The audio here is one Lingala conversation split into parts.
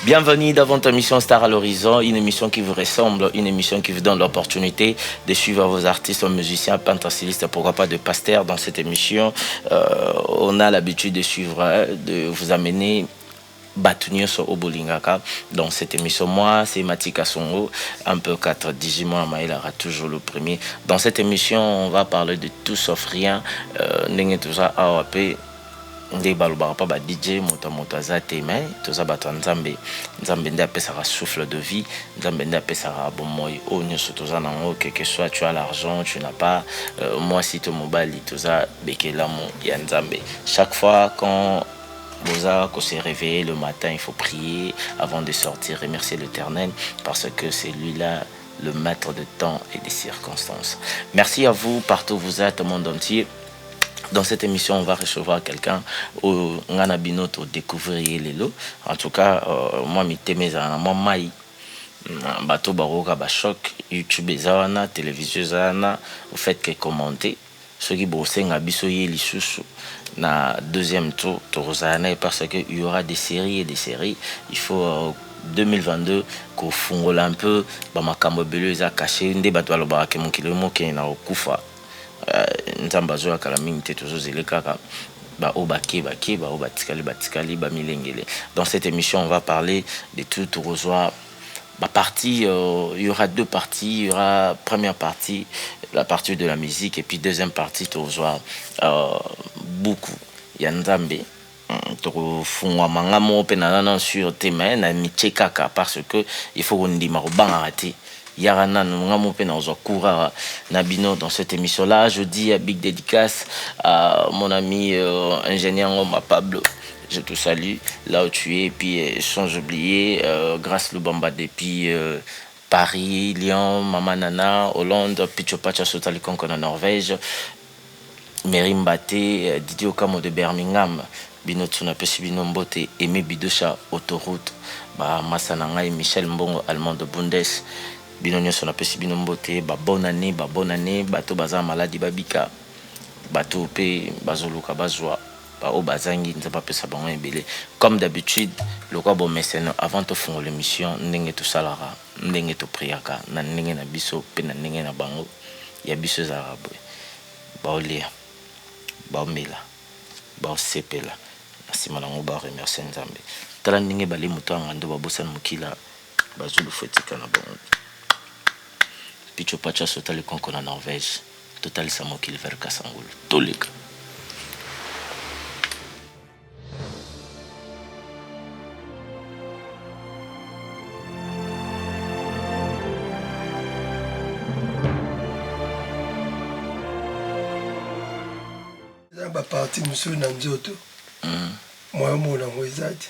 Bienvenue dans votre émission Star à l'horizon, une émission qui vous ressemble, une émission qui vous donne l'opportunité de suivre vos artistes, musiciens, peintres, stylistes, pourquoi pas de pasteurs. Dans cette émission, on a l'habitude de suivre, de vous amener bato nyonso oyo bolingaka dans cette émission. Moi, c'est Matika Songo, un peu 4 Digimon Maïlara, toujours le premier. Dans cette émission, on va parler de tout sauf rien. Ndenge toza awa pe nde balobaka pa ba DJ, moto moto aza te, mais toza bato ya Nzambe. Nzambe nde apesaka souffle de vie, Nzambe nde apesaka bomoi oyo nyonso toza nango, que que soit tu as l'argent, tu n'as pas, mwasi to mobali, toza bekelamu ya Nzambe. Chaque fois quand boza ko se réveiller le matin, il faut prier avant de sortir, remercier l'Éternel parce que c'est lui-là le maître de temps et des circonstances. Merci à vous partout où vous êtes, au monde entier. Dans cette émission, on va recevoir quelqu'un au ngana bino to découvrir lelo. En tout cas, moi mitemeza na moi mai bato baroka ba choc YouTube eza wana, télévision eza wana, vous faites que commenter. Soki bosenga biso ye lisusu na deuxième tour tokozala na ye parce que il y aura des séries et des séries. Il faut 2022 kofungola un peu ba makambo ebele eza caché nde bato balobaka ke mokili mokende na kokufa. Nzambe azoyaka la mingi te, tozozele kaka ba oyo bake bake, ba oyo batikali batikali, bamilengele. Dans cette émission, on va parler de tout. Tokozwa ba partie, il y aura deux parties. Il y aura première partie, la partie de la musique, et puis deuxième partie tozwa buku ya Nzambe. Tokofungwama nga moko mpe naza na sûr te, mais na mitie kaka parce que il faut kondima kobangaka te. Yaka nanu nga moko mpe nazwa courage na bino dans cette émission là. Je dis à big dédicace à mon ami ingénieur Ngoma Pablo, je te salue là où tu es, et puis sans oublier Grâce Lubamba depuis Paris, Lyon, Mama Nana, Hollande, Picho Pacha Sotali Konko na Norvège, Mary Mbaté, Didier Okamo de Birmingham, bino tuna pesi bino mbote, Aimé Bidosha autoroute, ba masa na ngai Michel Mbongo allemand de Bundes, bino nyonso na pesi bino mbote, ba bonne année, ba bonne année, bato baza maladi babika, bato pe bazoluka bazwa, ba oyo bazangi Nzambe apesa bango ebele. Comme d'habitude, lokwa bomeseno avant tofungola l'émission, ndenge tosalaka, ndenge topriaka na ndenge na biso pe na ndenge na bango ya biso ezalaka boye: baolia, baomela, baosepela, na nsima nango baremercie Nzambe. Tala ndenge bale moto ya ngando babosani mokila bazwi lufu etika na bango. Picho Pacha sotali konko na Norvège, totalisa mokili vers Kasangulu toleka. Eza baparti mosusu na nzoto moya omona yango eza te.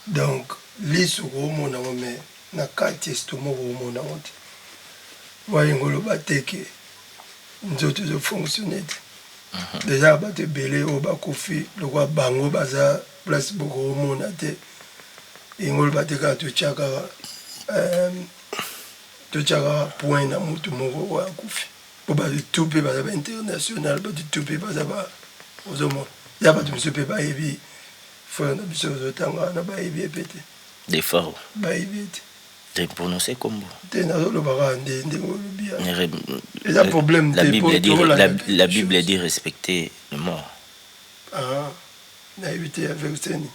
Donc liso koomona yango, mais na kati estomac koomona yango te. Wayenga oloba te ke nzoto ezofonctionne te. Deja bato ebele oyo bakufi lokola bango baza place bokoomona te. Yengo oloba te kaka totya kaka totya kaka point na mutu moko oyo akufi, po bato tu mpe baza bainternational, bato tu mpe baza ba ozomona ya bato mosusu mpe bayebi frère na biso ozotanga wana, bayebi ye mpe te. Defao. Bayebi ye te. Te prononcer kombo. Te, nazoloba kaka nde ndenge olobi ya eza problème La te. Bible po dit, tolanda la Bible dit respecter le mort. Ah, nayebi te ya verset nini.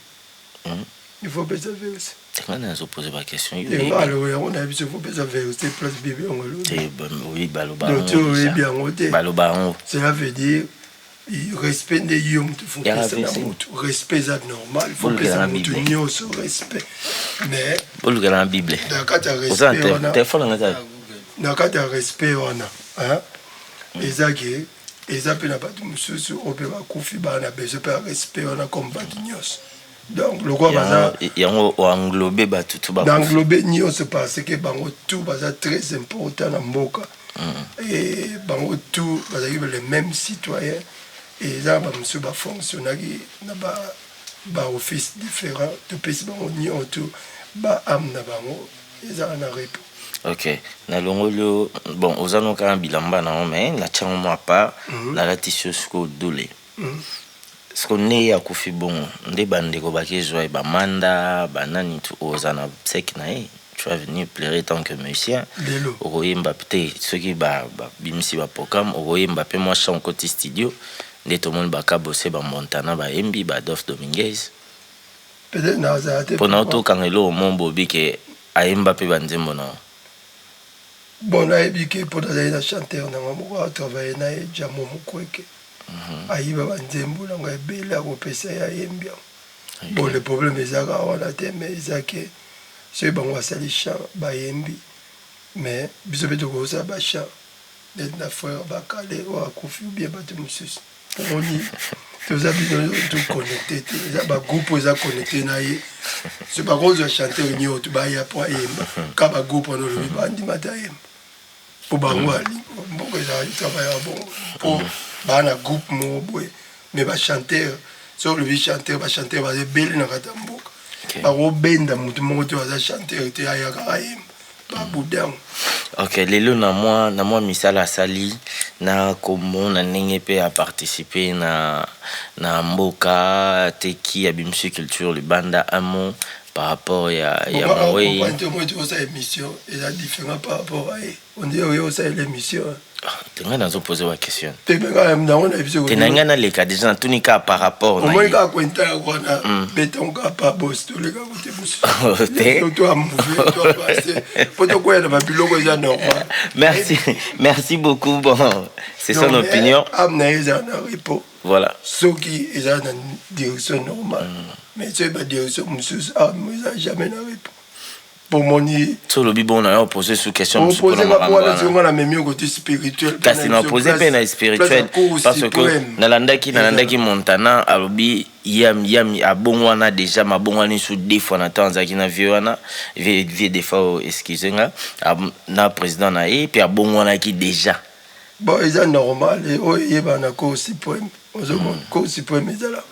Il faut pesa verset. Nga nazoposer baquestion. Nga alo yango nayebi so, faut pesa verset place Bible yango elobi. Oui, baloba. Donc ti oyebi yango te. Baloba yango. Cela veut dire respect nde yo motu faut Yaka pesa na verset. motu respect eza normal, faut Bolukela pesa na motu Bible. nyonso respect, mais Bolukela na Bible. Na kati ya Oza na respect wana, telefone nga eza. Na kati ya respect wana, hein, eza ke eza mpe na bato mosusu oyo mpe bakufi, baa na besoin mpe ya respect wana comme bato nyonso. Donc lokola baza Yango oenglobe bato tu na bakufi. Englobe nyonso parce que bango tout baza très important na mboka et bango tout bazalaki les mêmes citoyens. Et eza na bamosusu bafonctionnaki na baoffice différent. Topesi bango nyonso baâme na bango ezala na repos. Ok, nalongoli yo. Bon, oza no kaka bilamba nango, mais natiango mwa part, nalatisi yo sikoyo dole. Siko nde ye akufi bongo nde bandeko bakezwa ye, bamanda banani tu oza na sek na ye, tu vas venir pleurer tant que musicien. Lelo. Okoyemba te soki babimisi baprogramme, okoyemba mpe mwa chant, okoti studio nde tomoni bakabose, bamontana bayembi, baadolphe Dominguez. Peut-être nazala te. Mpona otokanga eloko mo bobi ke ayemba mpe banzembo na yo. Bon, nayebi ke mpo nazali na chanteur nanga moko atravaille na ye, Jamo Mokweke, ayiba banzembo nanga ebele, akopesa ye, ayembi yango. Bon, le problème eza kaka wana te, mais eza ke soki bango basali chant, bayembi, mais biso mpe tokosala bachant neti na frère Bakale oyo akufi ou bien bato mosusu. Omoni, toza bino toconnecte te, eza bagroupe oyo eza connecte na ye. So bakozwa chanteur nyonso baya po ayemba ka bagroupe wana, olobi bandima te ayemba po bango ali mboka eza travaillaka bongo po baa na groupe moko boye. Mais bachanteur, so olobi chanteur, bachanteur baza ebele na kati ya mboka. Bakobenda motu moko te aza chanteur te, ayaka ayemba, babudango. Ok, lelo na mwa misala asali na komona ndenge mpe aparticipe na mboka, ateki, abimisi culture libanda, un mot par rapport ya mowei. Omoi tokosala émission eza différent par rapport à ye, on dirait oyo osalela émission. Te, ngai nazopose ba question. Te, me kaka nango na biso. Te, na ngai naleka déjà, natuni kaka par rapport na omoni ye. Kaka kwenta wana, beton kaka pa bos, toleka kote mosusu. Te. To amouve, to apasse po tokwea na babiloko eza normal. Merci, merci beaucoup. Bon, c'est son opinion. Âme na ye ezala na repos. Voilà. Soki eza na direction normale, mais soki badirection mosusu, âme eza jamais na repos, po moni. So olobi bongo, na yo opose sous question mosusu opose mpona nga po makambo wana wana. Zonga na memi okoti spirituel. Kasi na opose mpe na spirituel parce que nalandaki Montana alobi yam abongwana déjà, mabongwani su deux fois na temps azalaki na vieux wana, vieux des fois oyo, excuse nga, na président na ye mpe abongwanaki déjà. Bon, eza normal, oyo eyebana na Cour suprême. Ozomona, Cour suprême ezala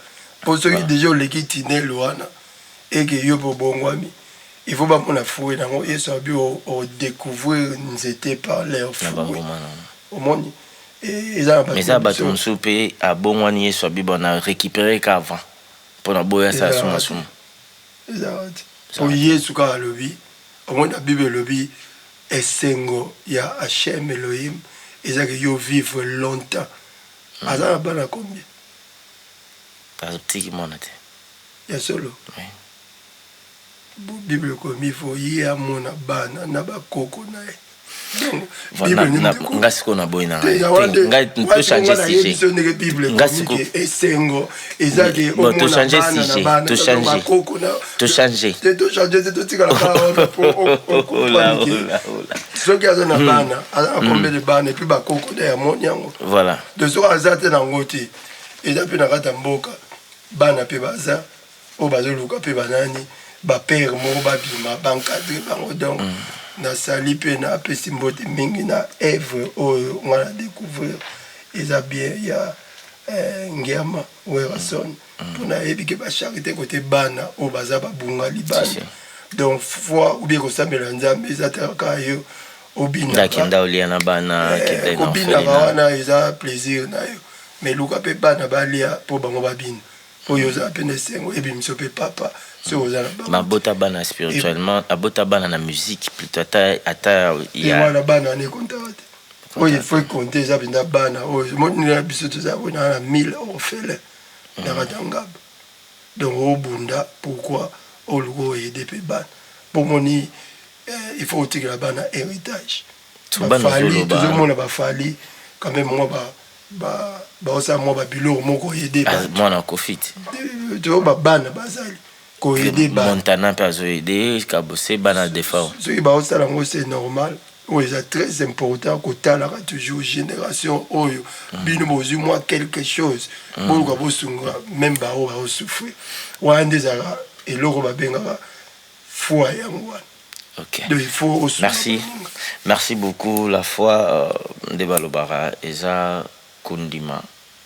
mpo soki déjà oleki tunnel wana, eke yo mpo obongwami, il faut bamona fruit nango. Yesu abi odécouvrir nzete par leur na fruit. Bambuma nango. Omoni, eza na mais eza bato bato mosusu mpe abongwani, Yesu abi bona récupérer ka avant mpona boya asala Ezalaka sumasumu. Ezalaka te, po Yesu kaka alobi, omoni, na Bible elobi esengo ya Hashem Elohim ezaki yo vivre longtemps. Aza na bana combien? Atiki mwana te. Ya solo? Oui. Bible ekomi fo ye amona bana na bakoko na ye. Donc nga sikoyo naboyi na ngai, tochange sujet. Ndenge Bible ekomi ke esengo ezaki omona bana na bana bakoko. Tochange. Te, tochange te, totikala kaka wana po okomprendre ke soki aza na bana, aza na combien de bana, et puis bakoko nde amoni yango. Voilà. Donc soki aza te nango te, eza mpe na kati ya mboka, bana mpe baza oyo bazoluka mpe banani, bapere moko babima baencadre bango. Donc nasali mpe napesi mbote mingi na œuvre oyo nga na découvrir, eza bien, ya Ngiama Werrason, mpo nayebi ke bacharité kote bana oyo baza babunga libanda. Donc foi ou bien kosambela Nzambe eza te kaka yo obinaka, olia na bana. Kobinaka wana eza plaisir na yo, mais luka mpe bana balia mpo bango babina, oyo ozala mpe na esengo, ebimiso mpe papa soki oza na bango. Abota bana spirituellement, abota bana na musique plutôt, ata ya wana bana wana ekontaka te. Oyo il faut ekonte eza mpenza bana oyo monina na biso, toza boye na 1000 orphelin na kati ya Ngaba. Donc obunda pourquoi? Oluka oaider mpe bana, mpo moni il faut otikela bana héritage. Bafali, tozomona bafali quand même mwa baosala mwa babiloko moko oaider. Mwana Kofi te. To babana bazali koaider bana. Montana mpe azoaider, Kabose, bana Defao. Soki baosala yango, c'est normal. Oyo eza très important, kotalaka toujours génération oyo bino bozwi mwa quelque chose, boluka bosunga même bao baosouffrir. Wana nde ezalaka eloko babengaka foi, yango wana. Ok. Donc il faut Merci. Merci beaucoup. La foi, nde balobaka eza kondima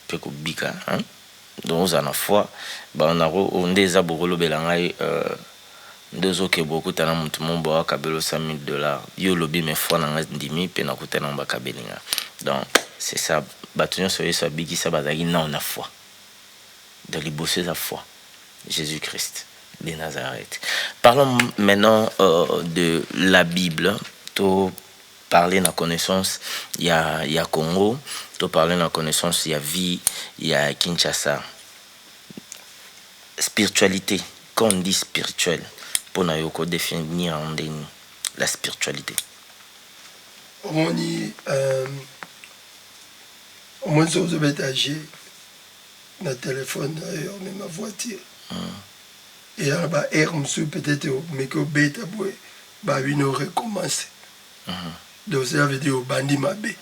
mpe kobika, hein? Donc ozala na foi banako nde eza bokolobela ngai, nde ozokeba okutana motu mo bo akabeli 100 000 $, yo olobi mais foi na ngai ndimi mpe nakutana ngo bakabeli nga. Donc c'est ça, bato nyonso Yesu abikisa bazalaki nao na foi. Donc liboso eza foi, Jésus-Christ de Nazareth. Parlons maintenant de la Bible. To parler na connaissance ya Congo, to parler na connaissance ya vie ya Kinshasa. Spiritualité, quand on dit spirituel, mpona yo kodéfinir ndeni la spiritualité? Omoni soki ozobeta jeu na telefone na yo, omema voiture, eza na ba aire mosusu, peut-être omeki obeta boye, babino recommence. Donc cela veut dire obandi mabe.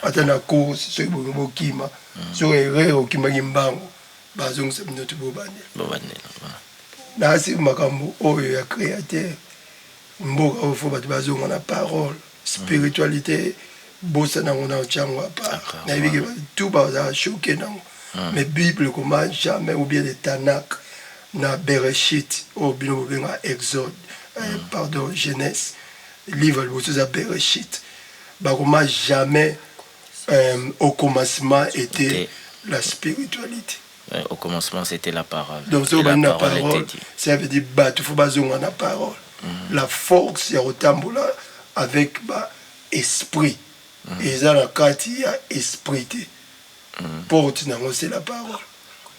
Ata na course, soki bolingi bokima, soki erreur, okimaki mbango, bazongisa bino ti bobandela. Bobandela, voilà. Nasi makambo oyo ya créateur mboka oyo, faut bato bazonga na parole. Spiritualité, bosana yango na otyango à part. Nayebi ke tout bazala choqué nango, mais Bible koma jamais, ou bien de Tanakh na Bereshit oyo bino bobenga Exode, pardon, Genèse, livre liboso eza Bereshit, bakoma jamais au commencement était la spiritualité. Ouais, au commencement c'était la parole. Donc soki obandi na parole, ça veut dire bato faut bazonga na parole. La force ya kotambola avec ba esprit eza na kati ya esprit te. Porte nango, c'est la parole.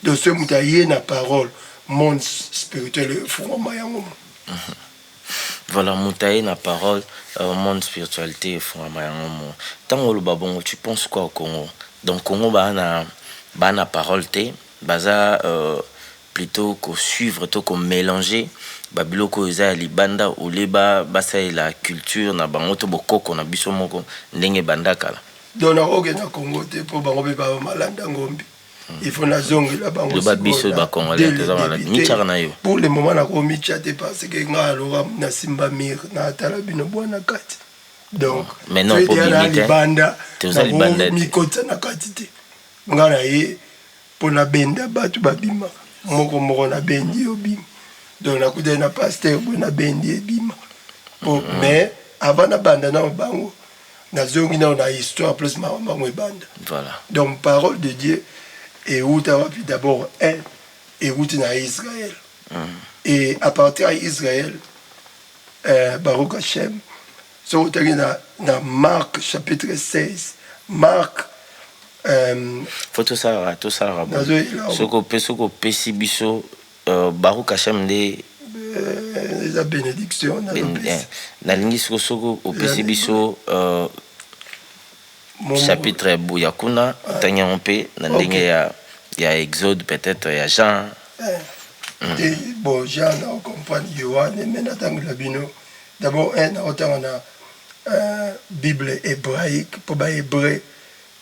Donc soki moto aye na parole, monde spirituel efungwama yango mo. Voilà, moto aye na parole, monde spiritualité efungwama yango mo. Ntango oloba bongo, tu penses quoi au Congo? Donc Congo baa na parole te, baza plutôt kosuivre to komélanger babiloko oyo eza ya libanda, ole basalela culture na bango to bokoko na biso moko ndenge ebanda kala. Donc nakokende na Congo te, mpo bango mpe baba malanda ngombi. Il faut nazongela bango. Loba, biso bacongolais toza malade, mitiaka na yo. Pour le moment nakomitya te, parce que ngai aloka nasimba mire, natala bino bwana kati. Donc na libanda, mikotisa na kati te. Ngai na ye mpo nabenda bato babimaka moko moko, nabendi obima. Donc nakutani na pasteur boye, nabendi ebima po. Mais avant nabanda nao bango, nazongi nao na histoire place makambo bango ebanda. Donc parole de Dieu euta wapi? D'abord un, euti na Israël. Et à partir ya Israël, Baruch Hashem, soki otangi na Marc chapitre 16, Marc Faut tosalaka soki opesi biso Baruch Hashem nde. Eza bénédiction. Nalingi soki opesi biso chapitre ya kuna, otangi yango mpe na ndenge ya Exode, peut-être ya Jean. Te, bon, Jean na ocomprendre Yohane, mais natangela bino d'abord un, naotanga na Bible hébraïque, mpo bahébreu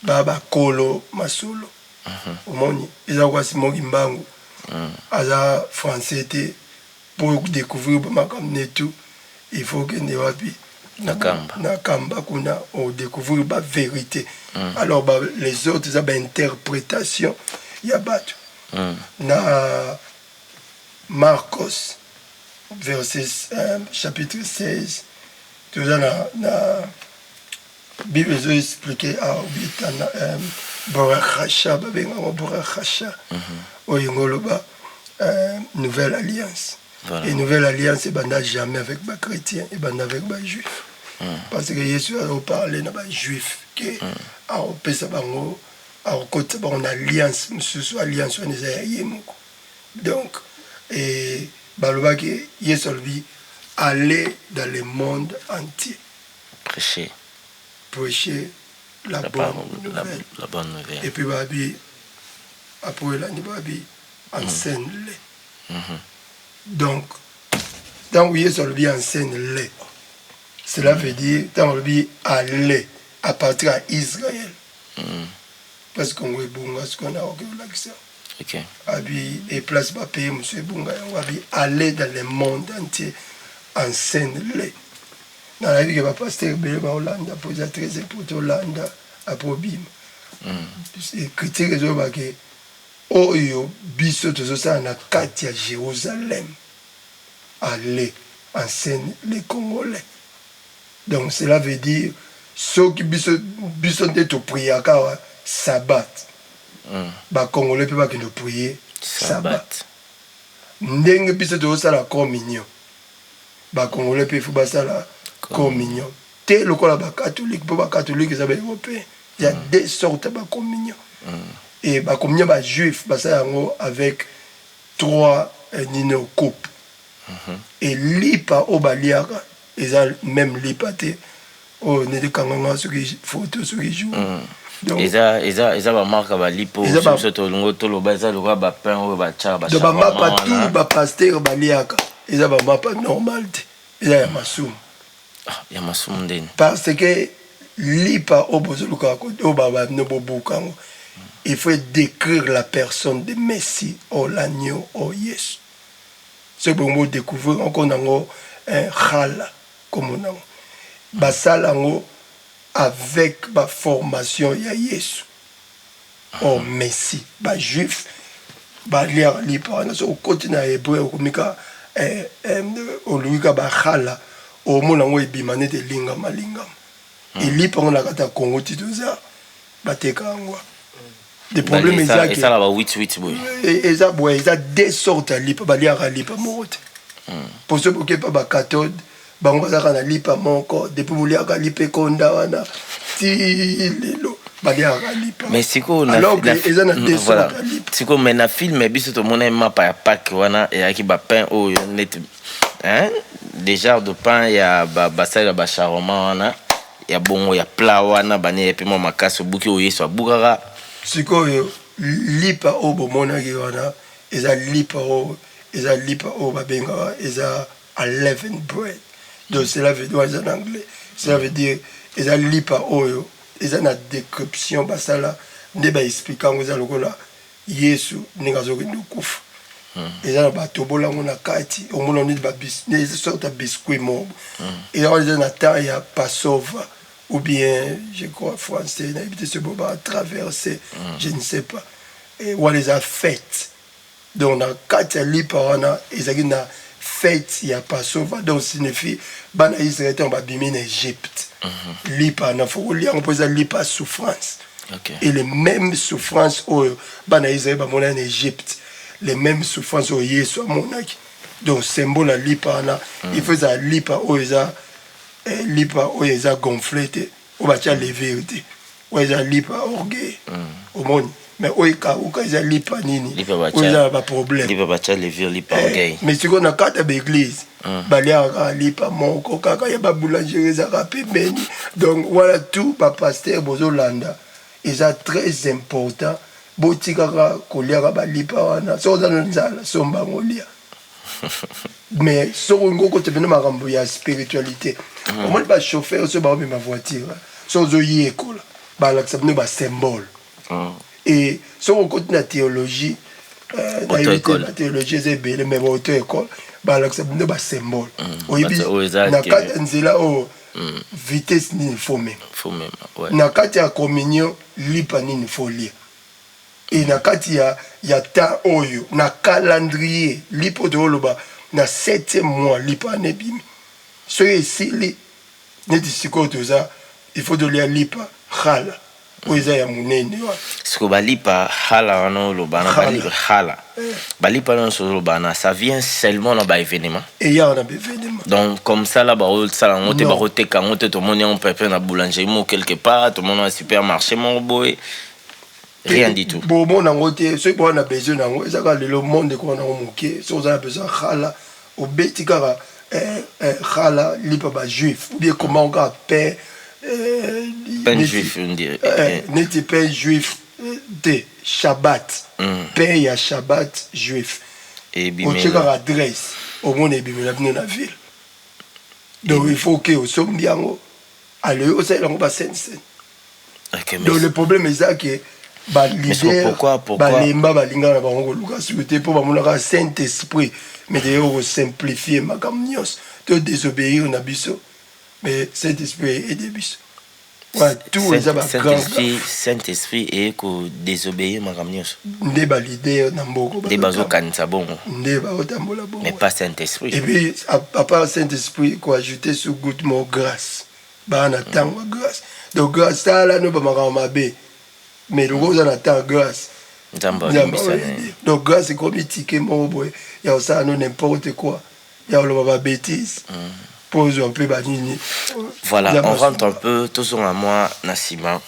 baa bakolo masolo. Omoni, eza kwasi moki mbangu, aza français te. Mpo découvrir bamakambo netu, il faut okende wapi? Na Kamba. Na Kamba kuna odécouvrir bavérité. Alors les autres eza bainterprétation ya bato. Na Marcos verset chapitre 16, toza na Bible ezoexpliquer awa obitana borakhasha, babengango borakhasha, oyo ngo oloba nouvelle alliance. Et nouvelle alliance ebanda jamais avec bachrétien, ebanda avec bajuif, parce que Yesu azoparle na bajuif ke akopesa bango, akokotisa bango na alliance mosusu. Alliance wana eza ya ye moko. Donc balobaki, Yesu alobi: "Aller dans le monde entier." Prêcher. Prêcher la bonne nouvelle. La bonne nouvelle. Et puis babi, après elandi, babi enseigne-les. Donc ntango Yesu alobi enseigne-les, cela veut dire ntango alobi aller à partir ya Israël, parce que Congo ebunga sikoyo, na oke olakisa. Abi eplace bapays mosusu ebunga yango, abi aller dans le monde entier, enseigne-les. Nayebi ke bapasteur ebele baolanda, mpo eza très important olanda apo obima. Critique ezoyoba ke oyo biso tozosala na kati ya Jérusalem, aller enseigne les Congolais. Donc cela veut dire soki biso nde topriaka awa sabbat, bacongolais mpe bakende prier. Sabbat. Ndenge biso tozosala communion, bacongolais mpe faut basala communion te lokola bacatholique, mpo bacatholique eza baeuropéen. Il y a deux sortes ya bacommunion et bacommunion bajuif basala yango avec trois nino coupe et lipa oyo baliaka eza même lipa te oyo neti kanganga soki photo soki jour. Donc, eza bamarque ya balipo. Biso tolingo toloba eza lokola bapain oyo batiaka. Donc bamapa tout bapasteur baliaka eza bamapa normal te, eza ya masumu. Ah, ya masumu ndeni? Parce que lipa oyo bozolukaka, oyo babino bobuka yango, il faut décrire la personne de Messie o l'agneau o Yesu. Soki bongo bodécouvrir encore nango challah, komona yango basala yango avec baformation ya Yesu o Messie. Bajuif baliaka lipa wana. Soki okoti na hébreu, okomika oluki ka bachallah, omona yango ebima neti elingama lingama. Elipa yango na kati ya Congo ti toza bateka yango. Le problème eza ke esala ba 8 8 boye. Eza boye, eza deux sortes ya lipa. Baliaka lipa moko te, po soki bokepa bacathode, bango bazalaka na lipa moko depuis boliaka lipa ekonda wana ti lelo baliaka lipa. Mais sikoyo alors que eza na deux sortes ya lipa. Sikoyo, mais na film biso tomona mapa ya Pâques wana eyaki bapain oyo neti, hein, des genres de pain ya basalela bashawarma wana ya bongo ya plat wana bani ya pe mwa makasi obuki oyo Yesu abukaka. Sikoyo lipa oyo bomonaki wana eza lipa oyo, eza lipa oyo babengaka eza unleavened bread. Donc cela veut dire, eza na anglais, cela veut dire eza lipa oyo eza na description basala nde baexplike yango. Eza lokola Yesu ndenge azokende kokufa, eza na batobola yango na kati, omona neti sorte ya biscuit moko. Eza wana, eza na temps ya Passover ou bien, je crois, français nayebi te soki batraverse, je ne sais pas. Wana eza fête. Donc na kati ya lipa wana ezalaki na fête ya Passover. Donc signifie bana Israel ntango babimi na Égypte, lipa na faut kolia yango mpo eza lipa ya souffrance. Et les mêmes souffrances oyo bana Israel bamonaki na Égypte, les mêmes souffrances oyo Yesu amonaki. Donc symbole ya lipa wana, il faut ezala lipa oyo eza lipa oyo eza gonflé te, oyo batia levure te, oyo eza lipa orgueil omoni. Mais oyo ekauka eza lipa nini? Oyo eza na baproblème. Lipa batia levure, lipa orgueil. Mais sikoyo na kati ya baeglise baliaka kaka lipa moko kaka ya baboulangerie ezalaka pembeni. Donc wana tout bapasteur bozolanda, eza très important, botikaka koliaka balipa wana. Soki oza na nzala, somba yango, lia. Mais soki olingi okota pene makambo ya spiritualité, omoni bachauffeur soki baomema voiture, soki ozoyekola, balakisa bino basymbole. Et soki okoti na théologie, nayebi te, bathéologie eza ebele, mais baauto école balakisa bino basymbole. Oyebi na kati ya nzela oyo vitesse nini faut mema, na kati ya communion lipa nini faut lia, e na kati ya temps oyo na calendrier lipa oyo toyoloba na septième mois, lipa wana ebimi. Soki esili neti sikoyo toza, il faut tolia lipa challah oyo eza ya monene wana. Sikoyo balipa challah wana oloba na balipa challah, balipa nyonso oloba na, ça vient seulement na baévénement? Eyaka na baévénement. Donc comme ça là, baosala yango te, bakoteka yango te? Tomoni yango pepe na boulangerie moko quelque part, tomoni na supermarché moko boye, rien du tout. Bomona yango te. Soki boza na besoin na yango, eza kaka lelo monde ekoma nango moke. Soki oza na besoin ya challah, obeti kaka challah lipa bajuif, ou bien koma kaka pain. Pain juif. Neti pain juif te, shabbat, pain ya shabbat juif, otie kaka adresse, omona ebimela bino na ville. Donc il faut ke osombi yango, ale osalela yango basainte-cène. Donc le problème eza ke baleader balemba, balingaka na bango koluka soki te, mpo bamonaka Saint Esprit, mais deyo kosimplifie makambo nyonso to désobéir na biso, mais Saint Esprit aide biso. Tout eza bagrand. Saint Esprit eye kodésobéir makambo nyonso? Nde baleader na mboka. Nde bazokanisa bongo. Nde baotambola bongo. Mais pas Saint Esprit. Et puis à part Saint Esprit, koajouter sur goutte mo grâce, baa na ntango ya grâce. Donc grâce, tala no bamakambo mabe, mais loko oza na temps grâce. Nzambe Nzambe alimbisa na ye. oyebi. Donc grâce ekomi tike moko boye ya kosala no n'importe quoi, ya koloba babêtises mpo ozwa mpe banini. Voilà. Nzambe On rentre un asunga. peu, tozonga mwa na nsima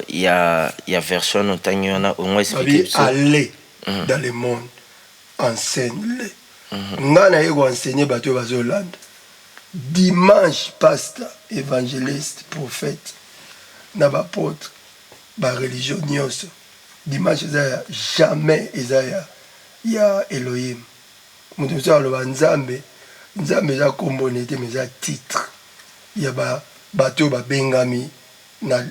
ya version otangi wana, ongo explique Babi biso. Aller dans le monde, enseigne-les. Nga naye koenseigner bato oyo bazolanda dimanche, pasteur, évangéliste, prophète na baapôtre, bareligion nyonso. Dimanche eza ya jamais, eza ya Elohim. Moto mosusu aloba Nzambe, Nzambe eza nkombo ne te, mais eza titre ya bato oyo babengami na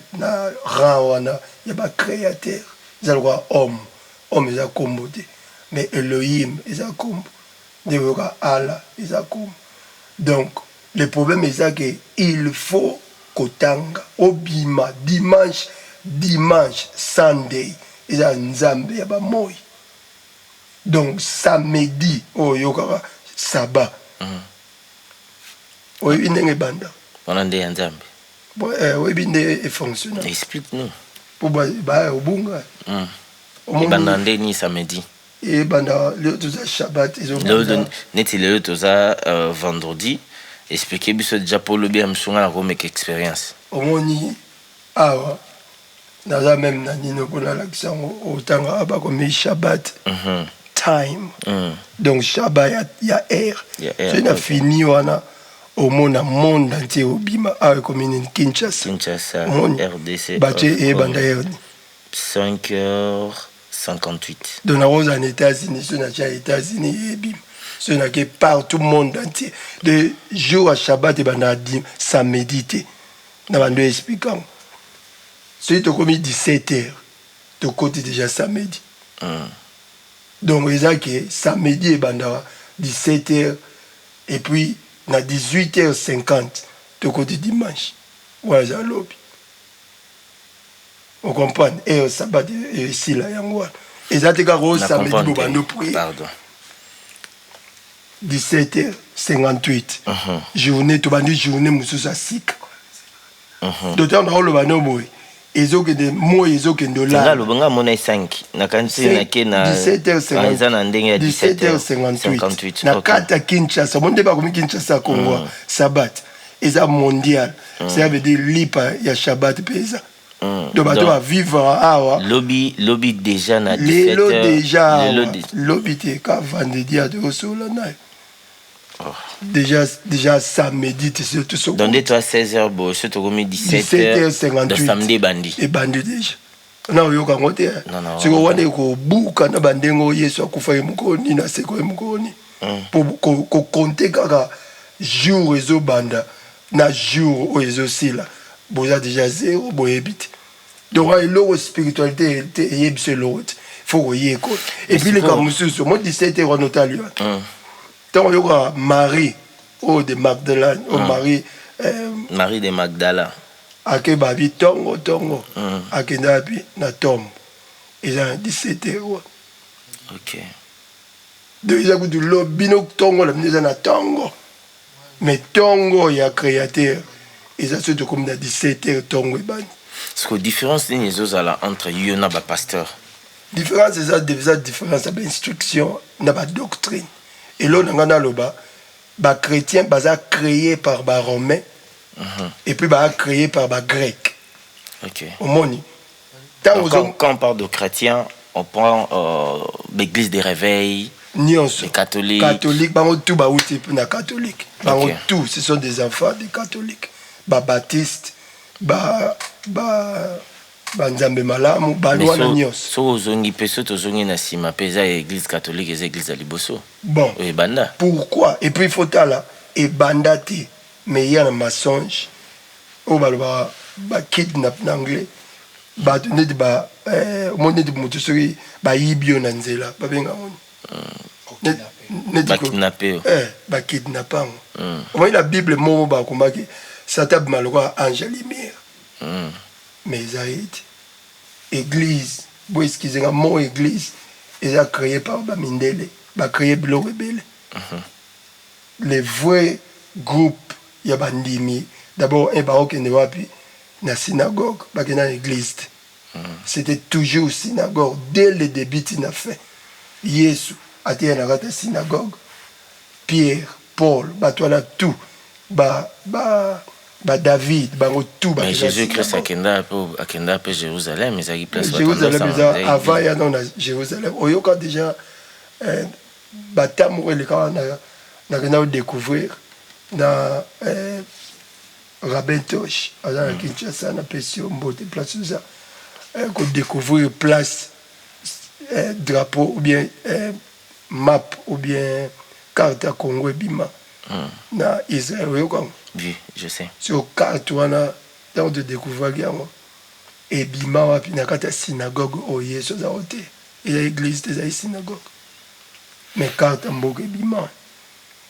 rang wana ya bacréateur. Eza lokola homme, homme eza nkombo te, mais Elohim eza nkombo. Nde oyoka Allah eza nkombo. Donc le problème eza ke il faut kotanga, obima dimanche. Dimanche, Sunday, eza Nzambe ya bamoi. Donc samedi oyo oyokaka sabbat, oyebi ndenge ebanda? Wana nde ya Nzambe. Bon, oyebi nde efonctionne? Explique nous. Mpo baya obunga. Ebanda nde nini, samedi? Ebanda lelo, toza Shabbat, ezobanda. Neti lelo toza vendredi, explique biso déjà mpo olobi ya mosunga na komeka expérience. Omoni awa naza même na nini mpo nalakisa yango. Otanga bakomi Shabbat time. Donc Shabbat ya air. Soki na fini wana, omona monde entier obima awa, ekomi nini? Kinshasa. Kinshasa, RDC. Batie ebanda heure. 5 heures 58. Donc nakozala na États-Unis, soki natia États-Unis, ebima. Soki nake partout, monde entier. De jour ya Shabbat ebandaka samedi te. Na bando explique yango. Soki tokomi 17 heures, tokoti déjà samedi. Donc eza ke samedi ebandaka 17 heures et puis na 18 heures 50 tokoti dimanche. Wana eza lobi, ocomprendre? Heure sabbat esila yango wana. Eza te kaka o samedi bobando prier. 17 heures 58, journée tobandi, journée mosusu ya sika. Donc ntango naoloba no boye, ezokende, moi ezokende. Olanga mona 5, nakanisi nake na eza na ndenge ya 17h58 na kati ya Kinshasa. Mo nde bakomi Kinshasa, Kongo. Sabbat eza mondial, ça veut dire lipa ya Shabbat mpe eza. Donc bato bavivre awa. Lobi, lobi déjà na lelo déjà, lobi te, ka vendredi ya tokosola nayo. Déjà samedi te. Donc nde toa 16 heures boye, so tokomi 17h58, samedi ebandi. Ebandi déjà. Na oyoka yango te. Sikoyo wana ekobuka na bandenge oyo Yesu akufaki mokolo nini, asekoki mokolo nini, po kocompter kaka jour ezobanda na jour oyo ezosila, boza déjà zéro, boyebi te. Donc eloko spiritualité te, eyebi so eloko te, faut koyekola. Et puis likambo mosusu, mo 17 heures wana otali wana, ntango oyoka Marie oyo de Magdalene, oyo Marie Marie de Magdala. Ake babi ntongo ntongo, akende api na tombe, eza na 17 heures wana. Donc eza kutu lo bino ntongo na bino eza na ntongo, mais ntongo ya créateur eza soki tokomi na 17 heures, ntongo ebandi. Parce que différence nini ezozala entre yo na bapasteur? Différence eza différence ya bainstruction na badoctrine. Eloko na ngai naloba, bachrétien baza créé par baromain et puis baza créé par bagrec. Omoni? Ntango quand on parle de chrétien, on prend l'église des réveils? Nyonso. Les catholiques. Catholique, bango tout bauti na catholique. Bango tout, ce sont des enfants des catholiques, babaptiste, ba ba banzambe malamu, bato wana nyonso. Soki ozongi mpe, so tozongi na nsima mpe, eza église catholique, eza église ya liboso. Bon. Oyo ebanda. Pourquoi? Et puis il faut tala, ebanda te, mais ya na mensonge oyo balobaka bakidnap na anglais. Bato neti ba omoni neti moto soki bayibi yo na nzela, babenga ngo Bakidnape yo. Bakidnap yango. Omoni na Bible moko bakomaki Satan abima lokola ange ya lumière, mais eza ye te. Église bo, excuse nga, mo église eza créé par bamindele, bacréé biloko ebele. Le vrai groupe ya bandimi d'abord, un, baokende wapi? Na synagogue. Bakenda na église te. C'était toujours synagogue dès le début ti na fin. Yesu ateya na kati ya synagogue, Pierre, Paul, bato wana tout, ba ba ba David, bango tout Mais bakenda Jésus Christ synagogue. akenda pe Jérusalem, ezalaki place bato Jérusalem bandosala, eza ezalaki avant ya nano na Jérusalem. Oyoka déjà bata moko elekaka na nakenda kodécouvrir na Rabin Tosh, aza na Kinshasa, napesi yo mbote place oza, kodécouvrir place drapeau ou bien map ou bien carte ya Congo ebima na Israël. Oyoka yango? Oui, je sais. So carte wana, ntango todécouvraki yango, ebima wapi? Na kati ya synagogue oyo Yesu aza kote. Eza église te, ezali synagogue, mais carte ya mboka ebima.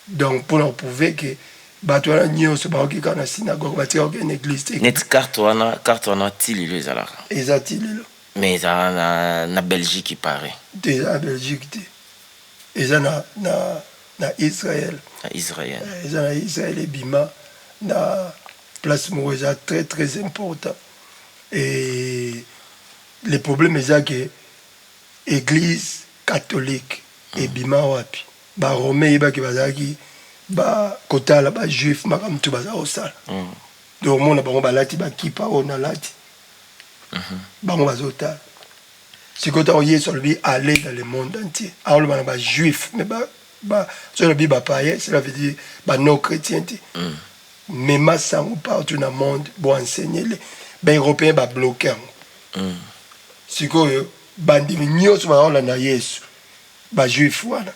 Donc mpona koprouver ke bato wana nyonso bakoki kaka na synagogue, batika kokende église te. Neti carte wana ti lelo ezalaka? Eza ti lelo. Mais ezalaka na Belgique, il paraît. Te, eza na Belgique te, eza na Israël. Na Israël. Eza na Israël, ebima na place moko eza très très important. Et le problème eza ke église catholique ebima wapi? Baromain eyebaki, bazalaki bakotala bajuif, makambo tu baza kosala. Donc omona bango balati bakipa oyo nalati, bango bazotala. Sikoyo ntango Yesu alobi "aller dans le monde entier", aoloba na bajuif, mais soki alobi bapayen, cela veut dire banon chrétien te. Mema sango partout na monde, boenseigner le baeuropéen, babloquer yango. Sikoyo bandimi nyonso baolanda Yesu, bajuif wana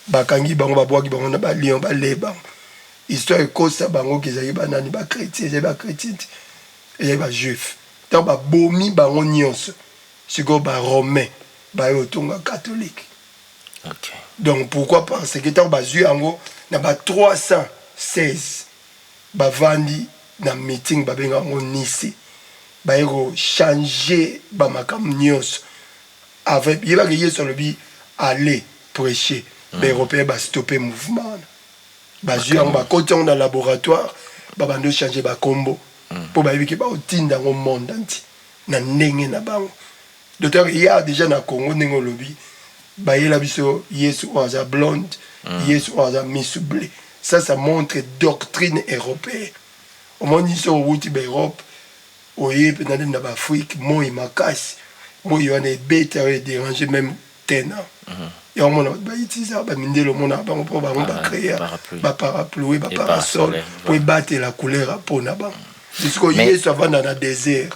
bakangi bango, babwaki bango na balion, bale bango. Histoire ekosa bango ke ezalaki banani? Bachrétien. Ezali bachrétien te, ezali bajuif. Ntango babomi bango nyonso, sikoyo baromain baye otonga catholique. Donc pourquoi? Parce que ntango bazwi yango na ba 316, bavandi na meeting, babenga yango Nicée, baye kochanger bamakambo nyonso. Avec yebaki Yesu alobi "aller prêcher", baeuropéen bastopper mouvement wana, bazwi yango, bakoti yango na laboratoire, babandi ochanger bakombo mpo bayebi ke baotinda yango monde entier na ndenge na bango. Docteur ya déjà na Congo, ndenge olobi, bayela biso Yesu oyo aza blonde, Yesu oyo aza misu bleu. Ça, ça montre doctrine européenne. Omoni so owuti baEurope, oye mpenza nde na baAfrike, moi makasi, moi wana ebeta oyo edérange même tena yango. Mona bato bautilisaka bamindele, omonaka bango mpo bango bacréa baparapluie, baparasol mpo ebatela couleur ya mpo na bango. Sikoyo Yesu avanda na désert,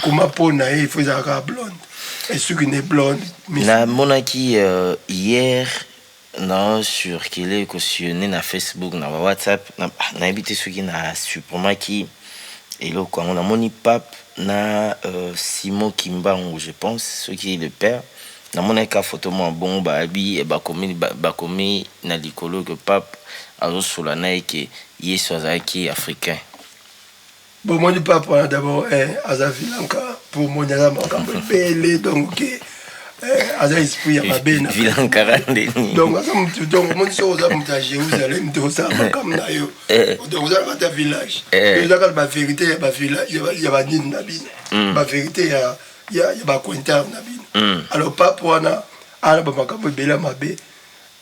koma mpo na ye ifo ezalaka blonde, esuki nde blonde. Namonaki hier na circule, ekosillonner na Facebook, na bawhatsapp, nayebi te soki na supprimaki eloko yango. Namoni pape na Simon Kimbangu, je pense soki le père. Namonaki ka photo mwa bongo, bayebi bakomi na likolo ke pape azosola na ye ke Yesu azalaki africain. Bomoni pape wana d'abord aza vilanka, mpo moni aza makambo ebele, donc ke aza esprit ya mabe. Vilankara ndeni? Donc aza mutu, donc omoni soki oza moto ya Jérusalem te, osala makambo na yo, donc oza na kati ya village, eza kaka bavérité ya bavillage, ya banini na bino, bavérité ya bacointar na bino. Alors pape wana ana bamakambo ebele ya mabe,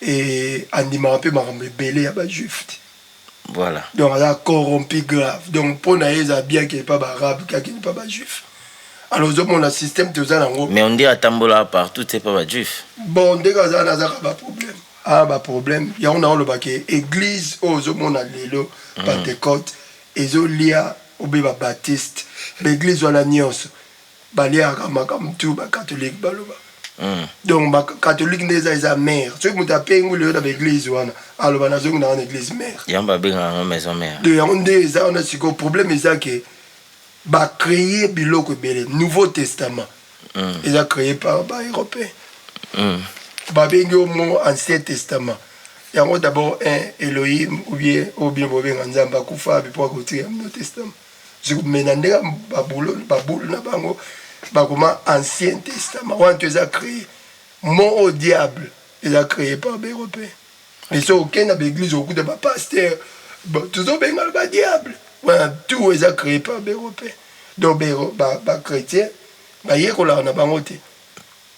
e andimaka mpe makambo ebele ya bajuif te. Donc aza corrompu grave. Donc mpo na ye eza bien ke pa baarabe, kakende pa bajuif. Alors ozomona système toza nango. Mais on dit atambola partout te, pa bajuif. Bon, ndenge aza wana, azaka baproblème, aa baproblème yango. Na olobaka église oyo ozomona lelo, Pentecôte ezolia obe babaptiste, baeglise wana nyonso baliaka makambo tu bacatholique baloba. Donc bacatholique nde eza mare. Soki moto apengi lelo na baeglise wana, aloba nazongi nanga na église mare. Yango babengaka yango maison mare. Donc yango nde eza wana. Sikoyo problème eza ke bacréer biloko ebele. Nouveau Testament eza créé par baeuropéen. Babengi yo mo Ancien Testament. Yango d'abord un Elohim ou bien oyo bino bobenga Nzambe akufa api mpo akotika Nouveau Testament? Me na ndenge babulu na bango, bakoma Ancien Testament wana to eza créé mot au diable, eza créé par baeuropéen. Mais soki okende na baeglise, okuta bapaster tozobengana badiable wana, tout eza créé par baeuropéen. Donc bachrétien. Bayekolaka na bango te.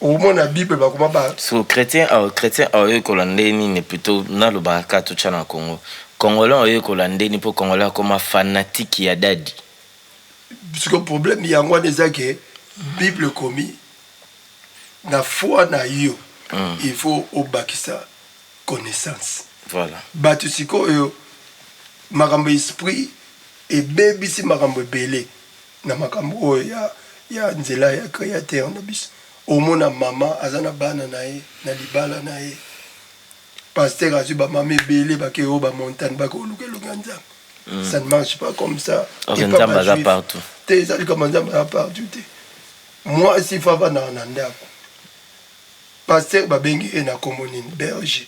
Okomona Bible bakoma ba. So chretien awa, chretien aoyekola nde nini? Plutôt nalobaka kaka totya na Congo. Congolais aoyekola nde nini mpo Congolais akoma fanatique ya dadi? Siko problème yango wana eza ke Bible ekomi na foi na yo, il faut obakisa connaissance. Voilà. Bato sikoyo, makambo esprit ebebisi makambo ebele na makambo oyo ya nzela ya Créateur na biso. Omona mama aza na bana na ye na libala na ye, pasteur azwi bamama ebele, bake oyo bamontagne, bake oluka elongi ya Nzambe. Ça ne marche pas comme ça. Ok, Nzambe aza partout. Te, eza likambo Nzambe aza partout te. Mwasi faut avandaka na ndako. Pasteur babengi ye na kombo nini? Berger.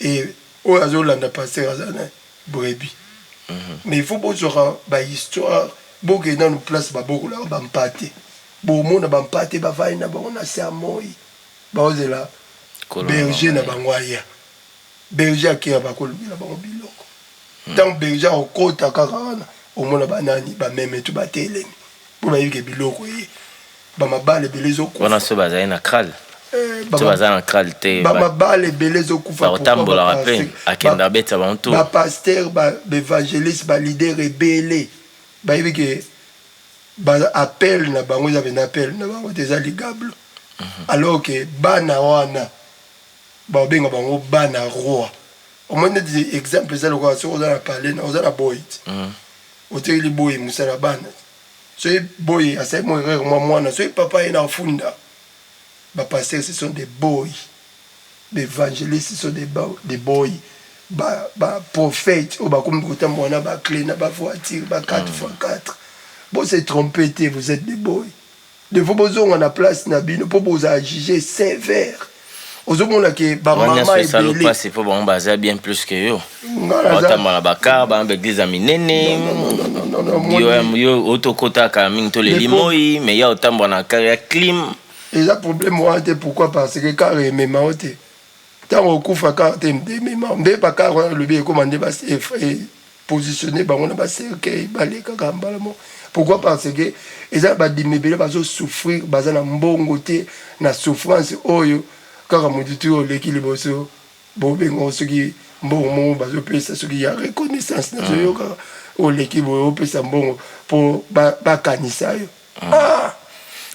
E oyo azolanda pasteur aza na brebis. Mais il faut bozwaka bahistoire, bokende nanu place babokolaka bampate, bomona bampate bavandi na bango na se ya moi, baozela berger na bango aya. Berger akeya, bakolukela bango biloko. Ntango berger akokota kaka wana, omona banani, bameme to batelemi mpo bayebi ke biloko ye. Bamabala ebele ezokufa. Wana so bazali na kraal. So baza na kraal te, bamabala ebele ezokufa. Bakotambolaka mpe akenda abeta bango to. Bapasteur, baévangéliste, baleader ebele bayebi ke appel na bango eza pena appel na bango te, eza ligablo. Alors ke bana wana babenga bango bana roi. Omoni neti exemple eza lokola soki oza na palais, oza na boyi te, otikeli boyi mosala bana. Soki boyi asali mo erreur, mwa mwana, soki papa ye na afunda. Bapasteur, ce sont des boys. Baévangélistes, ce sont des boys. Baprophète oyo bakomi kotambola na baclé na bavoiture ba 4 x 4, bose trompe te, vous êtes des boys. Defo bozonga na place na bino mpo bozala juge sévère. Ozomona ke bamama ebele mpasi mpo bango baza bien plus que yo, baotambola bacar, bana baeglise ya minene. Yo otokotaka mingi, toleli moi, mais ya otambola na car ya clim. Eza problème wana te. Pourquoi? Parce que car emema o te. Ntango okufa, car te emema nde. Bacar wana olobi ekóma nde positionne bango na bacercueil, balekaka mbala moko. Pourquoi? Parce que eza na badimi ebele bazosouffrir, baza na mbongo te, na souffrance oyo kaka motu ti oyo oleki liboso, bobenga soki mbongo moko bazopesa, soki ya reconnaissance. Nazoyokaka oleki boye, opesa mbongo mpo bakanisa yo. Ah!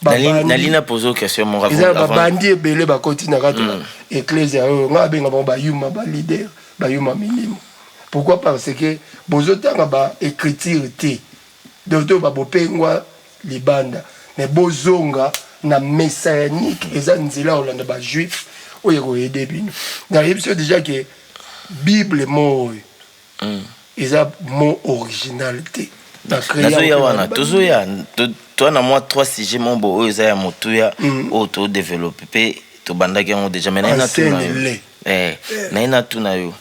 Nalina pose question moko. Eza babandi ebele bakoti na kati ya eklesia oyo ngai abenga bango bayuma, baleader bayuma milimo. Pourquoi? Parce que bozotanga baécriture te. Donc to babopengwa libanda, mais bozonga na messianique. Eza nzela kolanda bajuif oyo ekoaider bino. Nayebi biso déjà ke Bible mo oyo eza mot original te. Nazoya wana, tozoya toa na mwa trois sujet mo bo oyo eza ya motuya, oyo todéveloppe mpe tobandaki yango déjà. Mais naye natuna yo, naye natuna yo,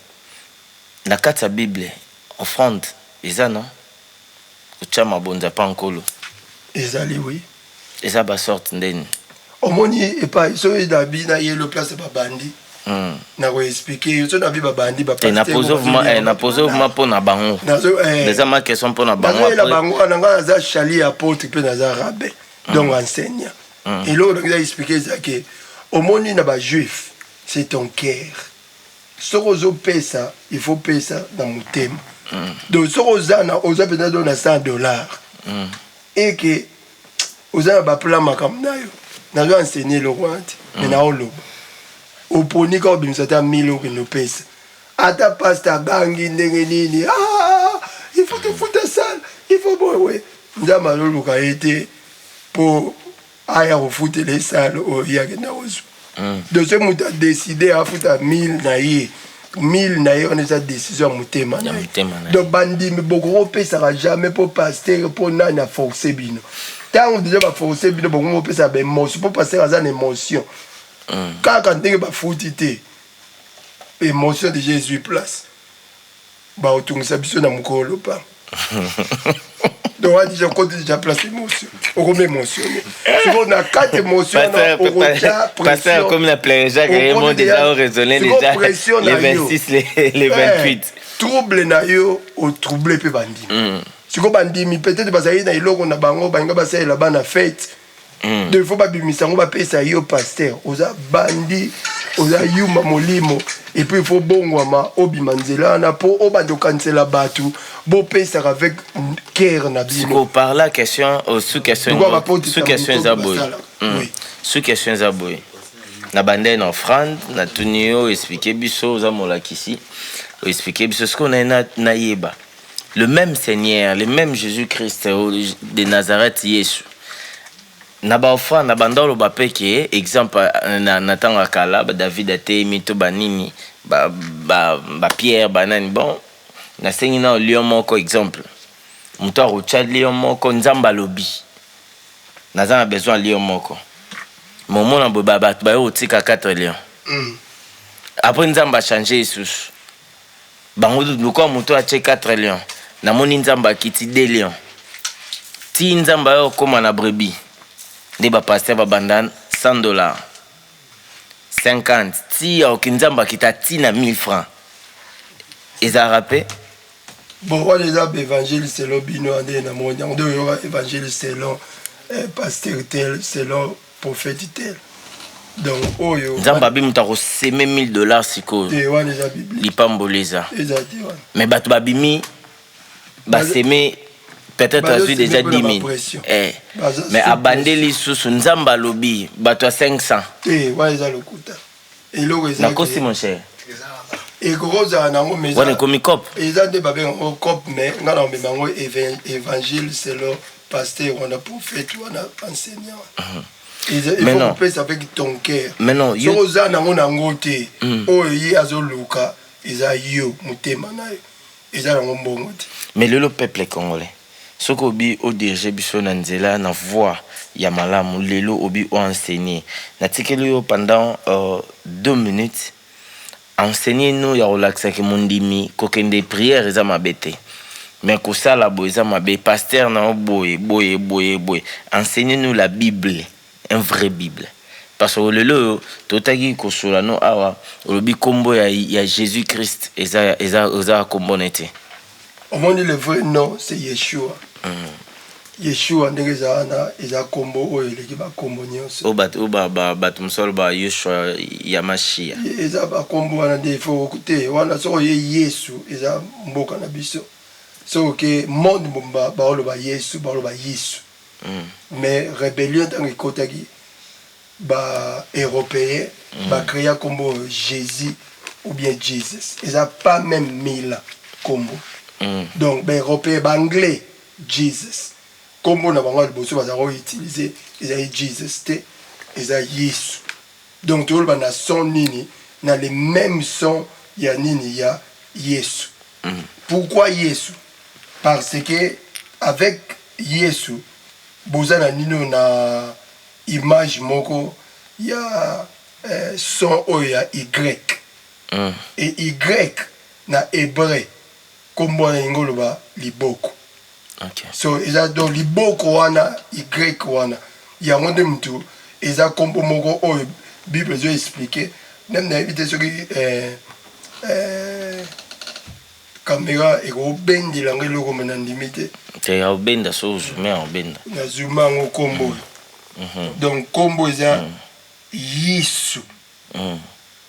na kati ya Bible offrande eza non? Kotya mabonza mpa Nkolo. Ezali, oui. Eza basorte ndeni? Omoni epai soki nabi nayelo place babandi, nakoexpliquer yo. So nabi babandi. Napose vraimen mpo na bango, eza ma question mpo na bango. Nazoyela bango wana. Ngai naza chali apôtre mpe naza rabbin, donc enseignant. Eloko ndenge eza expliquer eza ke omoni na bajuif, c'est ton cœur. Soki ozopesa, il faut pesa na motema. Donc soki oza na, oza mpenza do na 100 $ eke oza na baplan makambo na yo, nazo enseigner eloko wana te, mais naoloba oponi kaka obimisa ata 1000, okende opesa. Ata pasteur abangi ndenge nini, ah, il faut tofuta sale, il faut boye, Nzambe azoluka ye te mpo aya kofutela esale oyo ye akenda kozwa. Donc soki moto adécider afuta 1000 na ye, 1000 na ye wana eza décision ya motema na ye. Donc bandimi bokokopesaka jamais mpo pasteur, mpo nani aforce bino. Ntango déjà baforce bino, bokomi kopesa baémotion, mpo pasteur aza na émotion. Kaka ndenge bafuti te, émotion déjà ezwi place, baotungisa biso na mokolo lopango. Donc wana déjà okoti déjà place émotion, okomi émotionné. Sikoyo na kati émotion wana okotya pasteur comme na plein Jacques Raymond, déjà oraisonné déjà les 26, les 28. Trouble na yo, otrouble mpe bandimi. Sikoyo bandimi peut-être bazali na eloko na bango, balinga basalela bana fête. Donc il faut babimisa yango, bapesa yo. Pasteur, oza bandi, oza yuma molimo, et puis il faut bongwama, obima nzela wana mpo obanda okanisela bato. Bopesaka avec cœur na bino. Siko par là, question, sous question, sous question eza boye, sous question eza boye: na bandai na offrande, natuni yo, explique biso, oza molakisi, oexplique biso. Sikoyo naye nayeba, le même Seigneur, le même Jésus Christ de Nazareth, Yesu, na baoffrande na banda oloba mpe ke exemple na ntango ya kala, baDavid ateyemi to banini, baPierre, banani. Bon, nasengi na lion moko, exemple, moto akotya lion moko, Nzambe alobi naza na besoin ya lion moko. Momona boye, bato baye kotika 4 lion. Après Nzambe achange lisusu bango, lokola moto atie 4 lion, namoni Nzambe akiti 2 lion, ti Nzambe ayo okóma na brebis. Nde bapasteur babanda 100 $, 50, ti aoki Nzambe akita ti na 1000 francs. Ezalaka mpe? Bon, wana eza baévangile selon bino. Nde namoni yango nde oyoka évangile selon pasteur tel, selon prophète tel. Donc oyo Nzambe abi moto akoseme 1000 $ sikoyo. Te, wana eza biblique. Lipamboli eza. Eza te wana. Mais bato babimi baseme, peut-être azwi déjà 10 000, eh. Mais abandeli lisusu, Nzambe alobi bato ya 500. Te, wana eza lokuta. Eloko eza Nakosi, mon cher? Ekoki kozala nango, mais Wana ekomi cope. Eza nde babenga yango cope, mais ngai na komema yango évangile selon pasteur wana, prophète wana, enseignant. Il faut kopesa avec ton cœur. Mais non. Soki oza nango te, oyo ye azoluka eza yo, motema na yo, eza nango mbongo te. Mais lelo peuple congolais, soki obi odirige biso na nzela, na voie ya malamu, lelo obi oenseigner, natikeli yo pendant 2 minutes, enseigner no ya kolakisaki mondimi kokende prière eza mabe te, mais kosala boye eza mabe. Pasteur na yo boye boye boye boye, enseigne nous la Bible, un vrai Bible, parce que lelo oyo totaki kosola no awa, olobi nkombo ya Jésus Christ eza nkombo na te. Omoni, le vrai nom, c'est Yeshua. Yeshua, ndenge eza wana, eza nkombo oyo eleki bakombo nyonso. Oyo bato mosusu baloba Yoshua ya Mashia. Eza bakombo wana nde ifo te. Wana soki oye Yesu, eza mboka na biso. Soki oke monde mobimba, baoloba Yesu, baoloba Yesu. Mais rébellion ntango ekotaki, baeuropéen bacréa nkombo oyo Jésus ou bien Jesus. Eza pas même mila nkombo. Donc baeuropéen, baanglais, Jesus, nkombo na bango ya liboso bazala koutiliser ezali Jesus te, eza Yesu. Donc toloba na son nini? Na le même son ya nini? Ya Yesu. Pourquoi Yesu? Parce que avec Yesu boza na nini oyo na image moko ya son oyo ya Y. Et Y na hébreu, nkombo wana elingi oloba liboko. So eza donc liboko wana, Y wana, yango nde mutu eza nkombo moko oyo Bible ezo explique. Même nayebi te soki caméra ekobendela yango eloko, me nandimi te. Te, aobenda so ozume, aobenda. Nazuma yango nkombo oyo. Donc nkombo eza Yesu.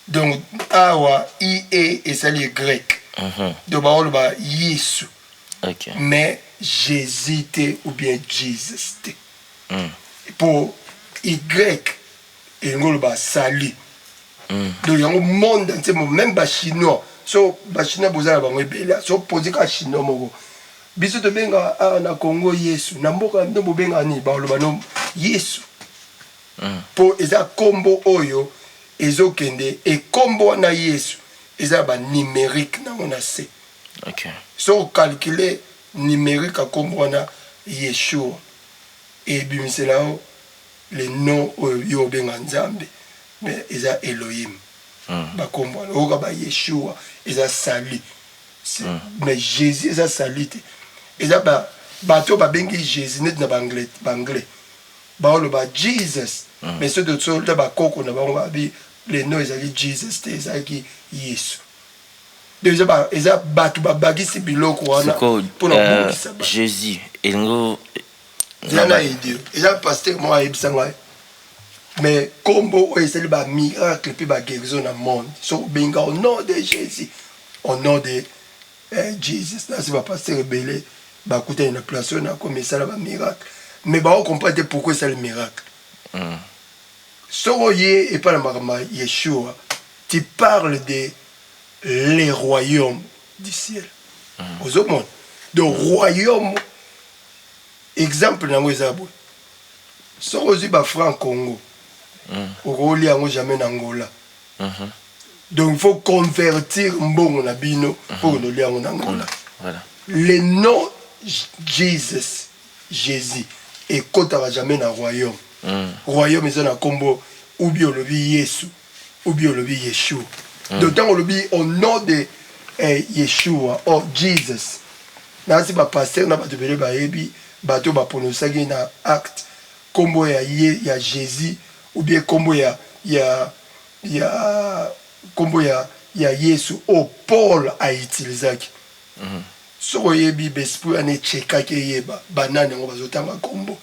Donc awa ie esali Y. Donc baoloba Yesu. Mais Jésus te ou bien Jesus te. Po Y elingi oloba salut. Donc yango monde entier, même bachinois, so bachinois boza na bango ebele, so pose kaka chinois moko, biso tobengaka awa na Congo Yesu, na mboka bino bobengaka nini? Baloba no Yesu. Mpo eza nkombo oyo ezokende, ekombo wana Yesu eza ya banumérique nango na se. So ocalcule numérique ya nkombo wana Yeshua, ebimisela yo le nom oyo yo obenga Nzambe, mais eza Elohim. Bakombo wana oyoka bayeshua eza salut. Mais Jésus eza salut te. Eza bato oyo babengi Jésus neti na baanglais baoloba Jesus. Mais soki tosota bakoko na bango, babi le nom ezali Jesus te, ezalaki Yesu. Donc eza bato babakisi biloko wana Sikoyo mpona kobongisa bato. Jésus elingi Eza na ideo, eza pasteur moko ayebisa ngai, mais kombo oyo esali bamiracle mpe baguérison na monde, soki obenga au nom de Jésus, au nom de Jesus. Nasi bapasteur ebele bakutani na place oyo nakomi, esala bamiracle, mais baocomprendre te pourquoi esali miracle. Soki oye epai na makambo ya Yeshua, tu parles de le royaume du ciel. Ozomona, donc royaume, exemple nango eza boye: soki ozwi bafranc Congo, okolia yango jamais na Angola. Donc il faut convertir mbongo na bino mpo konolia yango na Angola. Le nom Jesus, Jésus, ekotaka jamais na royaume. Royaume eza na nkombo, ou bien olobi Yesu, ou bien olobi Yeshua. Donc ntango olobi au nom de Yeshua or Jesus, nasi bapasteur na bato ebele bayebi, bato baprononcaki na acte nkombo ya ye ya Jésus, ou bien nkombo ya nkombo ya Yesu oyo Paul autilisaki. Soki oyebi baesprit wana, echekaki, eyeba banani yango bazotanga nkombo.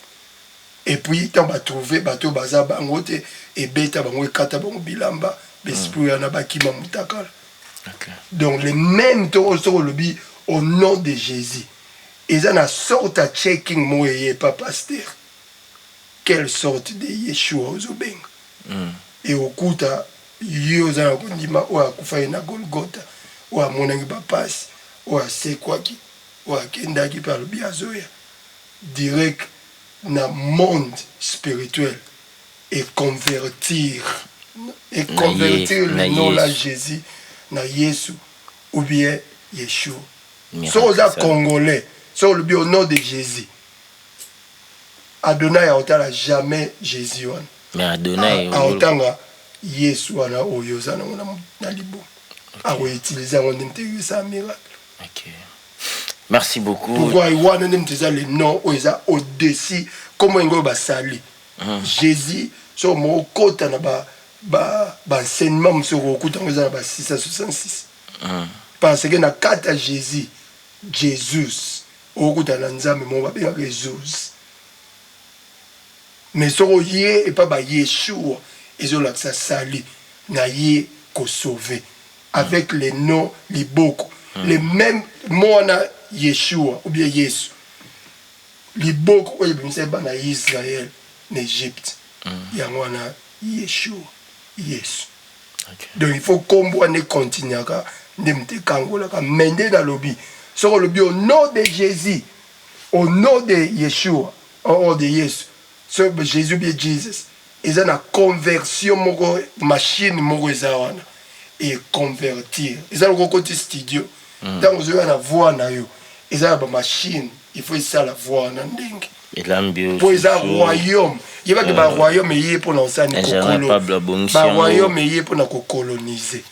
Et puis ntango batrouve bato oyo baza bango te, ebeta bango, ekata bango bilamba, baesprit wana bakima mutakala. Donc le même to soki olobi au nom de Jésus, eza na sorte ya checking moko eye pa pasteur, quelle sorte de Yeshua ozobenga. Ekokuta ye oza na kondima oyo akufaki na Golgota, oyo amonaki bapasi, oyo asekwaki, oyo akendaki mpe alobi azoya, direct na monde spirituel et convertir le nom là Jésus na Yesu ou bien Yeshua. Soki oza congolais, soki olobi au nom de Jésus, Adonai aotala jamais Jésus wana. Mais Adonai Aotanga Yesu wana oyo oza nango na libumu, akoutilize yango nde moto ekosala miracle. Ok. Merci beaucoup. Pourquoi wana nde moto eza le nom oyo eza au-dessus, kombo yango oyo basali Jésus. Soki mokota na baenseignement mosusu, okokuta yango eza na ba 666, parce que na kati ya Jésus, Jesus, okokuta na Nzambe moko babengaka Jesus. Mais soki oye epa bayeshua, ezolakisa sali na ye kosauve avec le nom liboko, le même mot wana Yeshua ou bien Yesu, liboko oyo ebimisaki bana ya Israel na Egypte, yango wana Yeshua, Yesu. Donc il faut kombo wana ekontinuaka nde moto ekangolaka. Mais nde nalobi, soki olobi au nom de Jésus, au nom de Yeshua or de Yesu, so Jésus bien Jesus, eza na conversion moko, machine moko eza wana econvertir. Eza loko okoti studio, ntango ozoyoka na voix na yo, eza na bamachine, il faut esala voix wana ndenge Elambi. Mpo eza royaume, yebaki baroyaume eye mpona kosala Ingénieur Pablo abongisi yango. Baroyaume eye mpona kocolonize.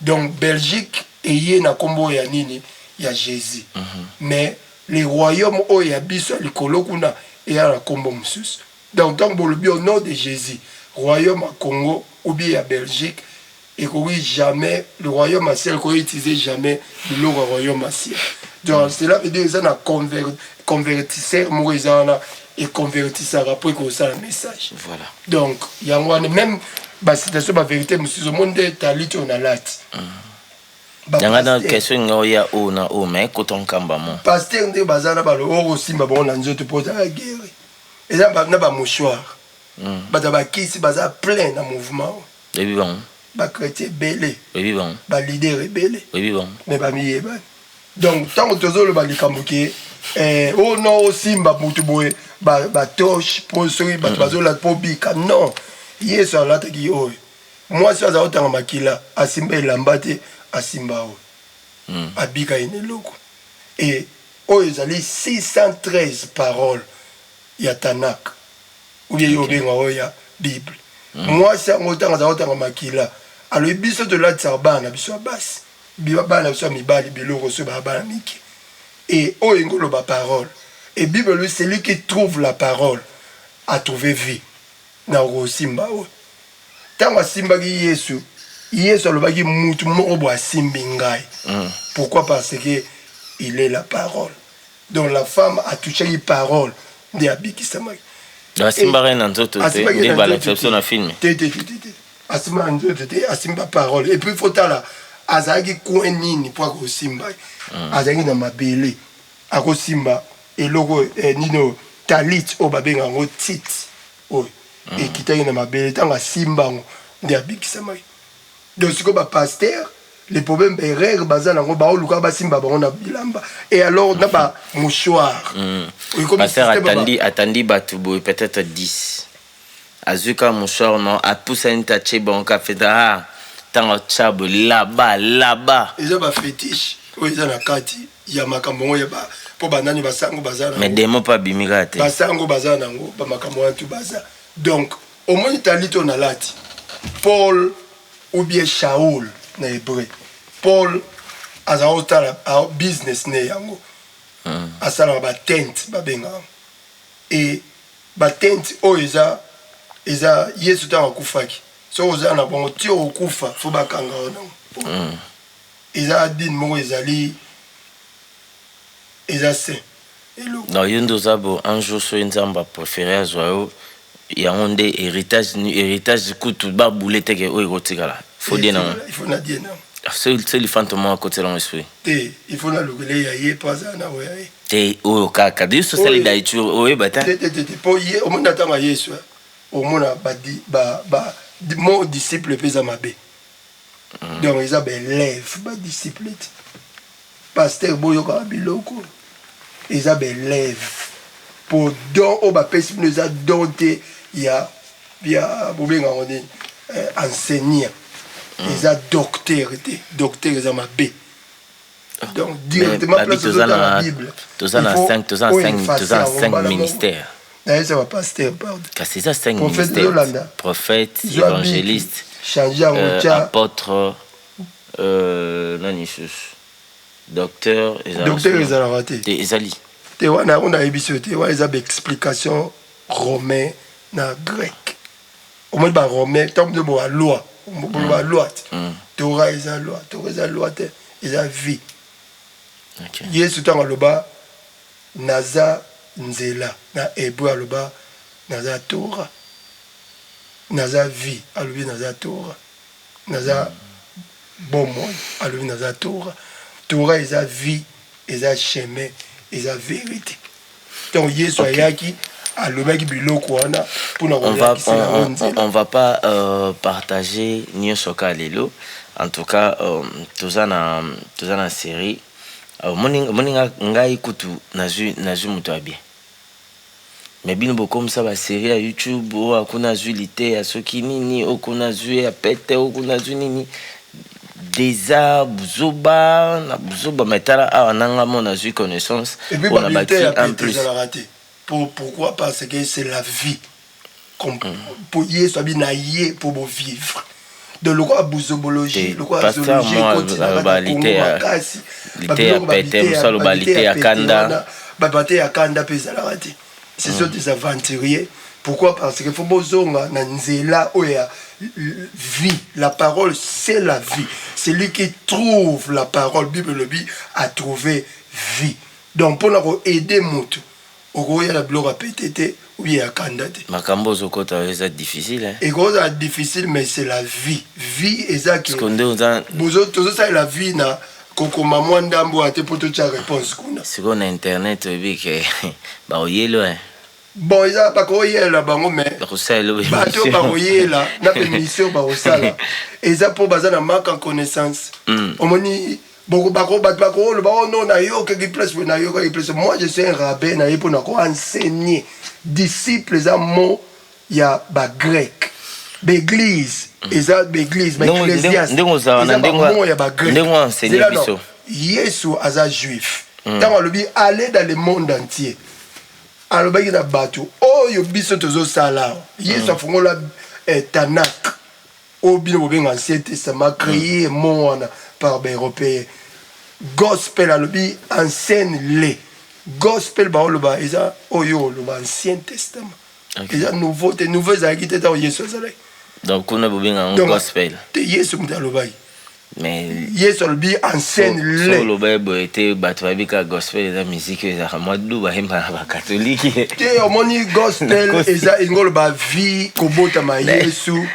Donc Belgique eye na nkombo ya nini? Ya Jésus. Mais le royaume oyo ya biso ya likolo kuna eya na nkombo mosusu. Donc ntango bolobi au nom de Jésus, royaume ya Congo ou bien ya Belgique ekoki jamais, le royaume ya ciel ekoki utiliser jamais biloko ya royaume ya ciel. Donc cela veut dire eza na convertisseur moko eza wana, econvertisaka mpo ekosala message. Donc yango wana, même bacitation, bavérité mosusu, omoni nde taliti oyo nalati. Yanga na question nga oya oyo na oyo, mais kota nkamba mo. Pasteur nde baza na balo oyo kosimba bango na nzoto mpo ozala guéri, eza na bamouchoir. Bato ya bakisi baza plein na mouvement oyo. Oyebi bango? Bachrétien ebele. Oyebi bango? Baleader ebele. Oyebi bango? Mais bamiyebani. Donc ntango tozoloba likambo ke oyo no osimba motu boye, batoshe mpo soki bato bazolata mpo bika, non. Yesu alataki oyo mwasi oyo aza kotanga makila, asimba elamba te, asimba oyo, abika ye na eloko. E oyo ezali 613 parole ya Tanakh ou bien yo obenga oyo ya Bible. Mwasi yango, ntango aza kotanga makila, alobi: biso tolatisaka bana na biso ya basi, bana na biso ya mibali biloko so baya bana mike. E oyo engi oloba parole. E Bible elobi: celui qui trouve la parole a trouvé vie. Na kosimba oyo, ntango asimbaki Yesu, Yesu alobaki: mutu moko boye asimbi ngai. Pourquoi? Parce que il est la parole. Donc la femme atouchaki parole. Nde abikisamaki. Asimbaka ye na nzoto te, nde balakisa biso na film. Te, te, te, te, asimba na nzoto te, asimba parole. Et puis fotala azalaki coin nini mpo akosimba ye. Azalaki na mabele, akosimba eloko nini oyo, talit oyo babenga yango tit oyo ekitaki na mabele. Ntango asimba yango nde abikisamaki. Donc sikoyo bapasteur, le problème, baerreur baza nango, baoluka basimba bango na bilamba et alors na bamouchoir. Pasteur atandi, atandi bato boye, peut-être 10, azwi kaka mouchoir, non, apusani te, atie bango kaka feta. Ah, ntango atya boye, laba laba. Eza bafétiche oyo eza na kati ya makambo yango ya mpo banani, basango baza. Mais démon mpe abimi kaka te. Basango baza nango, bamakambo wana tu baza. Donc omoni talit oyo nalati, Paul ou bien Shaul na hébreu. Paul azala kotala business ne yango, asalaka batente, babengaka yango. E batente oyo eza Yesu ntango akufaki, soki oza na bango ti okokufa, fo bakanga yo nango. Eza dine moko, ezali, eza saint eloko. Donc yo nde oza bo, un jour soki Nzambe apréféré azwa yo, yango nde héritage. Héritage kutu babule teke oyo ekotikala, faut die nango. Il faut na die nango. Seli fantôme moko akotiela esprit. Te, il faut nalukela ya ye mpo azala na oyo ya ye. Te, oyo kaka biso osali daitu, oyeba te. Te, te, te, te, mpo ye omoni na ntango ya Yesu, omona mo disciple mpe eza mabe. Donc eza baélève, badisciple te. Pasteur, boyokaka biloko, eza baélève, mpo don oyo bapesi bino eza don te ya bobengango nini, enseignant. Eza docteur te, docteur eza mabe. Donc directement place ozotanga Bible. Toza na 5, toza na 5, toza na 5 ministère. Nayesa bapasteur, pardon. Kasi eza 5 ministère: prophète, évangéliste, change yango. Apôtre, nani lisusu, docteur. Docteur ezalaka te. Te, ezali. Te, wana yango nayebi so te. Wana eza baexplication romain na grec. Omoni baromain, ntango nde boba loi, boloba loi te. Tora eza loi, Tora eza loi te, eza vie. Yesu ntango aloba "naza nzela", na hébreu aloba "naza Tora, naza vie". Alobi "naza Tora, naza bomoi". Alobi "naza Tora". Tora eza vie, eza chemin, eza vérité. Donc Yesu ayaki, alobaki biloko wana mpona kolakisela yango nzela. On va pas partager nyonso ka lelo. En tout cas, toza na série. Omoni ngai kutu nazwi moto ya bien, mais bino bokomisa basérie ya YouTube oyo akuna azwi liteya soki nini, oyo kuna azwi ya pete, oyo kuna azwi nini, déjà buzoba na buzoba. Mais tala awa nanga mo nazwi connaissance. Oyo na bati en plus te. Pourquoi? Parce que c'est la vie. Po Yesu abi na ye mpo bovivre. Donc lokola buzobologie, lokola zoologie ekoti na kati ya Kongo makasi. Babiloko ya kanda. Babate ya kanda mpe ezalaka te. Ce sont des aventuriers. Pourquoi? Parce que faut bozonga na nzela oyo ya vie. La parole, c'est la vie. Celui qui trouve la parole, Bible elobi, a trouvé vie. Donc mpona koaider motu, okoya na biloko ya pete te ou bien ya kanda te. Makambo ozokota eza difficile. Ekozala difficile, mais c'est la vie. Vie eza ke tozosalela vie na kokoma mwa ndambo ate mpo totya réponse kuna. Sikoyo na internet oyebi ke bakoyeli. Bon, eza bakoyela bango, mais bato bakoyela na baémission bakosala eza mpo baza na manque en connaissance. Omoni bato bakoloba: "Oh non, nayokaki place boye, nayokaki place." Moi, je suis un rabbin, naye mpona koenseigner. Disciple eza mot ya bagrec. Baeglise eza baeglise, baecclésiaste eza bamot ya bagrec. Yesu aza juif. Ntango alobi "aller dans le monde entier", alobaki na bato oyo biso tozosala awa. Yesu afongola Tanakh oyo bino bobenga Ancien Testament, créé mot wana par baeuropéen. Gospel, alobi "enseigne le gospel". Baoloba eza oyo oloba Ancien Testament, eza nouveau te. Nouveau ezalaki te ntango Yesu azalaki. Donc kuna bobenga yango gospel. Te, Yesu moto alobaki. Mais Yesu alobi enseigne le. Oloba ye boye te, bato bayebi kaka gospel eza musique oyo ezalaka mwa du bayemba na bakatolike. Te, omoni, gospel eza elingi oloba vie, kobotama Yesu.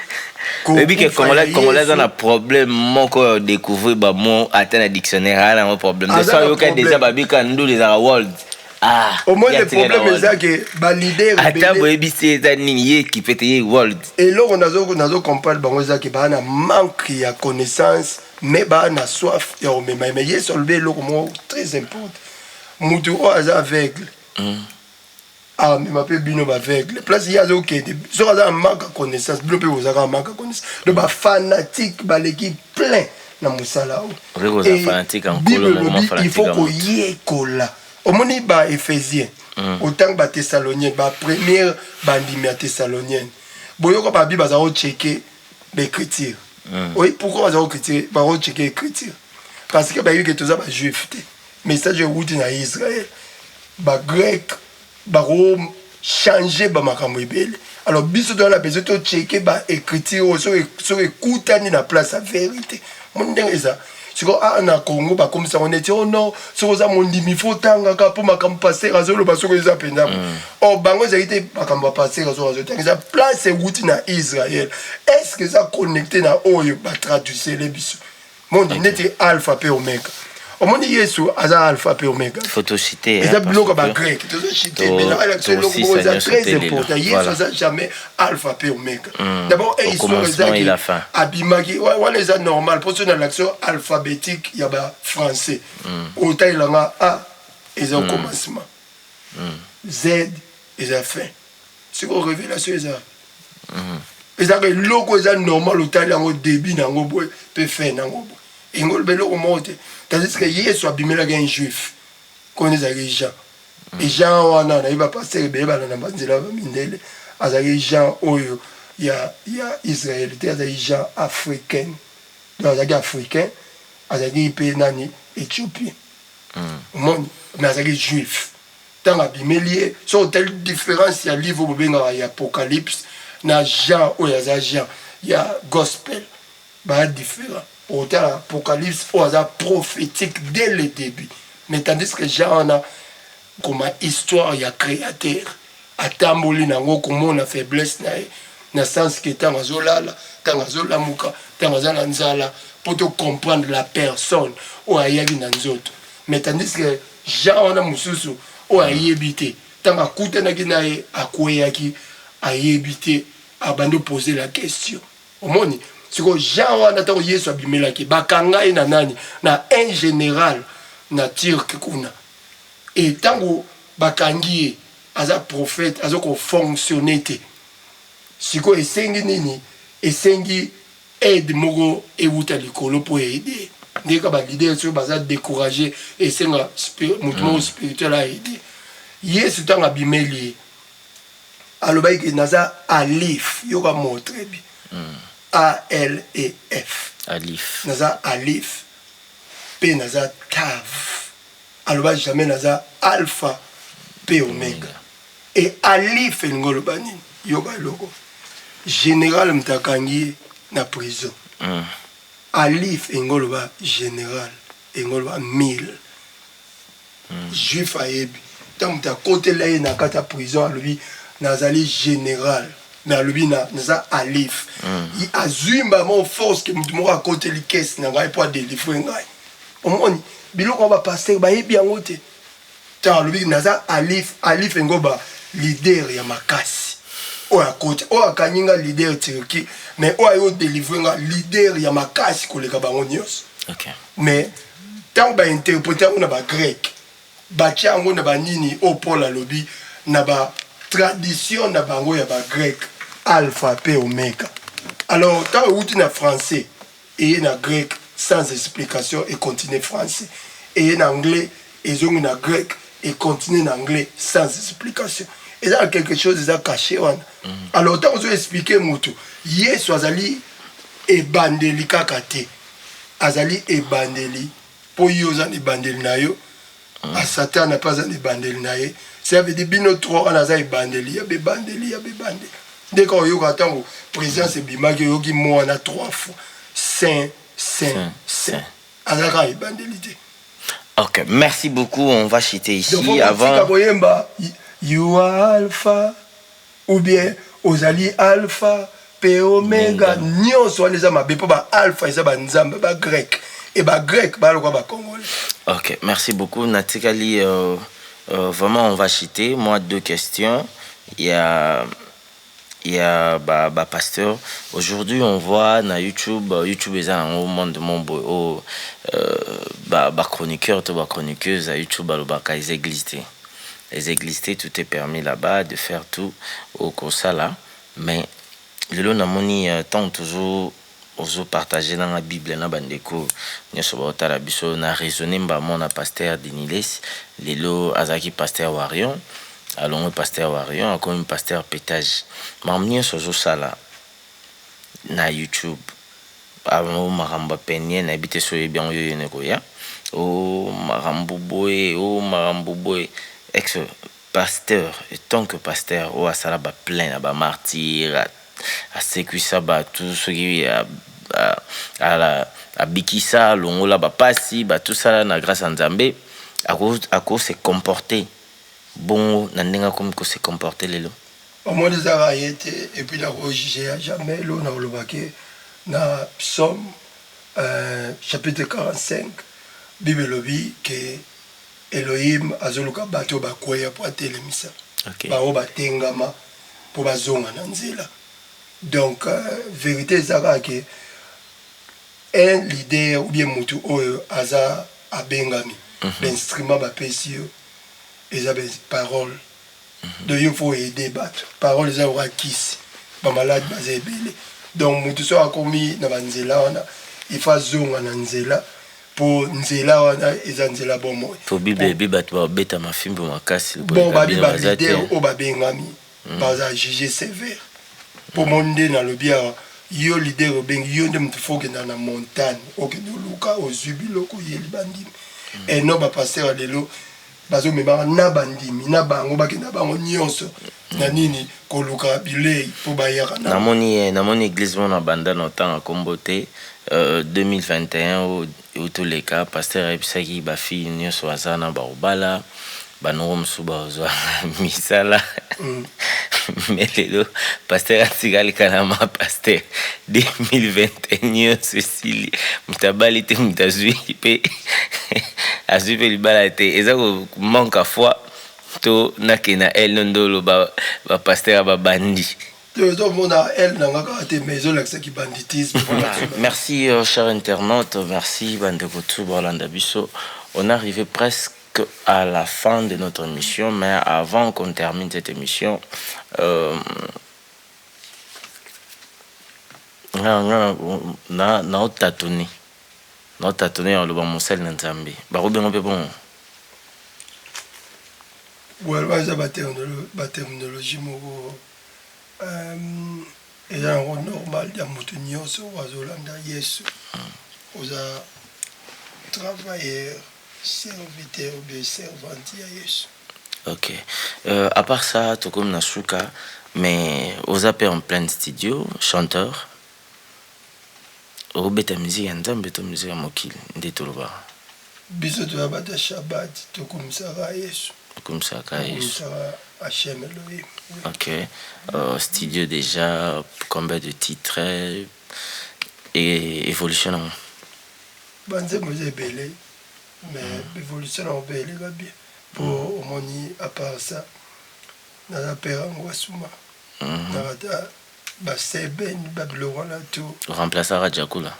Oyebi ke Congolais aza na problème moko ya découvrir bamo ata na dictionnaire aya nango problème de so ayoka déjà babika ndulu ezalaka world. Ah, omoni, le problème eza ke baleader ata boyebisi eza nini, ye ekipe te, ye world. Eloko nazo comprendre bango eza ke baa na manque ya connaissance, mais baa na soif ya komema ye. Mais Yesu alobi eloko moko très important: mutu oyo aza aveugle, amema mpe bino baaveugle place ye azokende. Soki aza na manque ya connaissance, bino mpe bozalaka manque ya connaissance. Donc bafanatique baleki plein na mosala oyo. Bible elobi il faut koyekola. Omoni, baéphésiens, autant bathessalonienne, bapremière bandimi ya Thessalonienne, boyoka babi baza kochecker baécriture. Oyi pourquoi baza bakochecker écriture? Parce que bayebi ke toza bajuif te, message ewuti na Israel, bagrec bakochange bamakambo ebele. Alors biso toza na besoin tochecker baécriture oyo soki ekutani na place ya vérité. Moni ndenge eza sikoyo aa na Congo, bakomisango neti oh non, soki oza mondimi fo otangaka mpo makambo pasteur azoloba soki eza mpenza. Or bango ezali te makambo ya pasteur azo azotanga, eza place ewuti na Israel, est ce que eza connecté na oyo batraduisele biso. Mondi neti alpha mpe omega, omoni, Yesu aza alpha mpe omega. Eza biloko ya bagrec, tozocite eloko moko eza très important: Yesu aza jamais alpha mpe omega. D'abord histoire ezaki abimaki wana, eza normal mpo so na l'action alphabétique ya bafrançais, otalelanga A eza commencement, Z eza fin. Sikoyo révélation eza ezaka eloko eza normal, otali yango début na yango boye mpe fin na yango boye, engo oloba eloko moko te. Tandis que Yesu abimelaki un juif koni ezalaki Jean. E Jean wana, nayebi bapasteur ebele balanda banzela bamindele, azalaki Jean oyo ya Israel te, azalaki Jean africaine. Donc azalaki africain, azalaki mpe nani, éthiopien, omoni, mais azalaki juif. Ntango abimeli ye, so otali différence ya livre oyo bobengaka ya Apocalypse na Jean oyo aza Jean ya gospel, baya différent. Otala Apocalypse oyo aza prophétique dès le début, mais tandis que Jean wana koma histoire ya créateur, atamboli nango komona faiblesse na ye, na sens ke ntango azolala, ntango azolamuka, ntango aza na nzala, mpo to comprendre la personne oyo ayaki na nzoto. Mais tandis que Jean wana mosusu oyo ayebi te, ntango akutanaki na ye, akweyaki, ayebi te, abandi opose la question. Omoni sikoyo, Jean wana, ntango Yesu abimelaki, bakanga ye na nani? Na un général na Turke kuna. E ntango bakangi ye, aza prophète, aza kofonctionne te. Sikoyo esengi nini? Esengi aide moko ewuta likolo mpo aide. Ndenge baleader soki baza découragé, esenga motu moko spirituel aide. Yesu ntango abimeli ye, alobaki ke naza Alif. Yoka mo très bien, A L E F. Alif. Naza Alif mpe naza Tav. Aloba jamais naza alpha mpe omega. E Alif elingi oloba nini? Yoka eloko: général moto akangi ye na prison. Alif elingi oloba général, elingi oloba 1000. Juif ayebi ntango moto akotela ye na kati ya prison, alobi nazali général, mais alobi naza Alif. Azwi mbama force ke moto moko akoteli kese na ngai mpo adélivre ngai. Omoni biloko ya bapasteur bayebi yango te. Ntango alobi naza Alif, Alif engo ba leader ya makasi oyo akoti, oyo akangi nga, leader Turquie, mais oyo ayo délivre nga, leader ya makasi koleka bango nyonso. Mais ntango bainterprete yango na bagrec, batia yango na banini oyo Paul alobi na batradition na bango ya bagrec, alpha mpe omega. Alors ntango ewuti na français, eye na grec sans explication, econtinue français, eye na anglais, ezongi na grec, econtinue na anglais sans explication. Eza na quelque chose eza caché wana. Alors ntango ozo explique motu, Yesu azali ebandeli kaka te, azali ebandeli mpo ye oza na ebandeli na yo. Asatana mpe aza na ebandeli na ye. Ça veut dire bino trois wana aza ebandeli ya bebandeli ya bebandeli. Nde kaka oyoka ntango présidence ebimaki, oyoki mo wana trois fois saint. Saint, saint. Azalaka ebandeli te. Ok, merci beaucoup. On va chuter ici. Donc, avant. Koyemba, you are Alpha, ou bien ozali Alpha, pe Omega, nyonso wana eza mabe, mpo ba Alpha eza banzambe ba grec, e ba grec balokwa ba congolais. Ok, merci beaucoup. Natikali, vraiment, on va chuter. Moi, deux questions. Il y a bah, pasteur. Aujourd'hui, on voit na YouTube, YouTube eza nango monde mombo oh, ba chroniqueur to ba chroniqueuse à YouTube balobaka eza église te. Les églises te, tout est permis là-bas de faire tout au kosala. Mais lelo namoni tant toujours ozopartage nanga Bible na bandeko nyonso baotala biso na raisonne mbamo na pasteur Deniles. Lelo azalaki pasteur Warion, alongwe pasteur Warion, akomi pasteur Pétage. Makambo nyonso ozosala na YouTube, o makambo ya penie, nayebi te so oyebi yango, yo yene koya o makambo boye, o makambo boye. Ex pasteur, tant que pasteur oyo asala baplein na bamartyr, asekwisa bato, soki abikisa, alongola bapasi bato, sala na grâce ya Nzambe, akose comporter bongo na ndenge akomi kose comporter lelo? Omoni, ezaka ye te. Et puis nakojuge ya jamais. Lo na kolobaki na Psaume chapitre 45, Bible elobi ke Elohim azoluka bato oyo bakweya mpo atelemisa bango, batengama mpo bazonga na nzela. Donc vérité eza kaka ke un leader ou bien motu oyo aza abengami, bainstrument bapesi yo eza parole. Donc yo faut aider bato. Parole eza lokola kisi, bamalade baza ebele. Donc motu soki akomi na banzela wana, il faut azonga na nzela, mpo nzela wana eza nzela bomoi. Po Bible ebi bato babeta mafimbo makasi. Bon, babi baleader oyo babengami baza juge sévère, mpo mo nde nalobi awa, yo leader obengi yo nde motu, faut okenda na montagne, okende oluka, ozwi biloko, oyeli bandimi. Eno bapasteur ya lelo bazomemaka na bandimi na bango, bakenda bango nyonso na nini, koluka bilei mpo bayaka. Namoni église mona banda na otanga nkombo te, 2021 oyo eutoleka, pasteur ayebisaki bafille nyonso baza na bakobala, banoko mosusu bazwa misala. Mais lelo pasteur atikali kala ma pasteur, 2021 nyonso esili, moto abali te, moto azwi mpe, azwi mpe libala te. Eza manque ya foi to nakende na ele nde oloba bapasteur ya babandi? Tozomona ele na nga kaka te, mais ezolakisaki banditisme. Merci, cher internaute, merci bandeko tu bolanda biso. On arrivé presque à la fin de notre émission, mais avant qu'on termine cette émission, na naotatone naotatone ya oloba mosali na Nzambe, bakobenga mpe bongo? Well, eza baterminologie moko eza yango normal ya moto nyonso oyo azolanda Yesu. Oza travailleur, serviteur ou bien servante ya Yesu. Ok, à part ça, tokomi na suka, mais oza mpe en plein studio, chanteur, okobeta musique ya Nzambe to musique ya mokili nde tolobaka? Biso toya bato ya Shabbat, tokumisaka Yesu. Okomisaka Yesu. Tokumisaka Hashem Elohim, oui. Ok, studio déjà, combien de titres et évolution nango? Banzembo eza ebele, mais évolution nango mpe eleka bien, mpo omoni, à part ça, naza père yango asuma nakata basebeni babiloko wana to. Remplaçaka Jakula?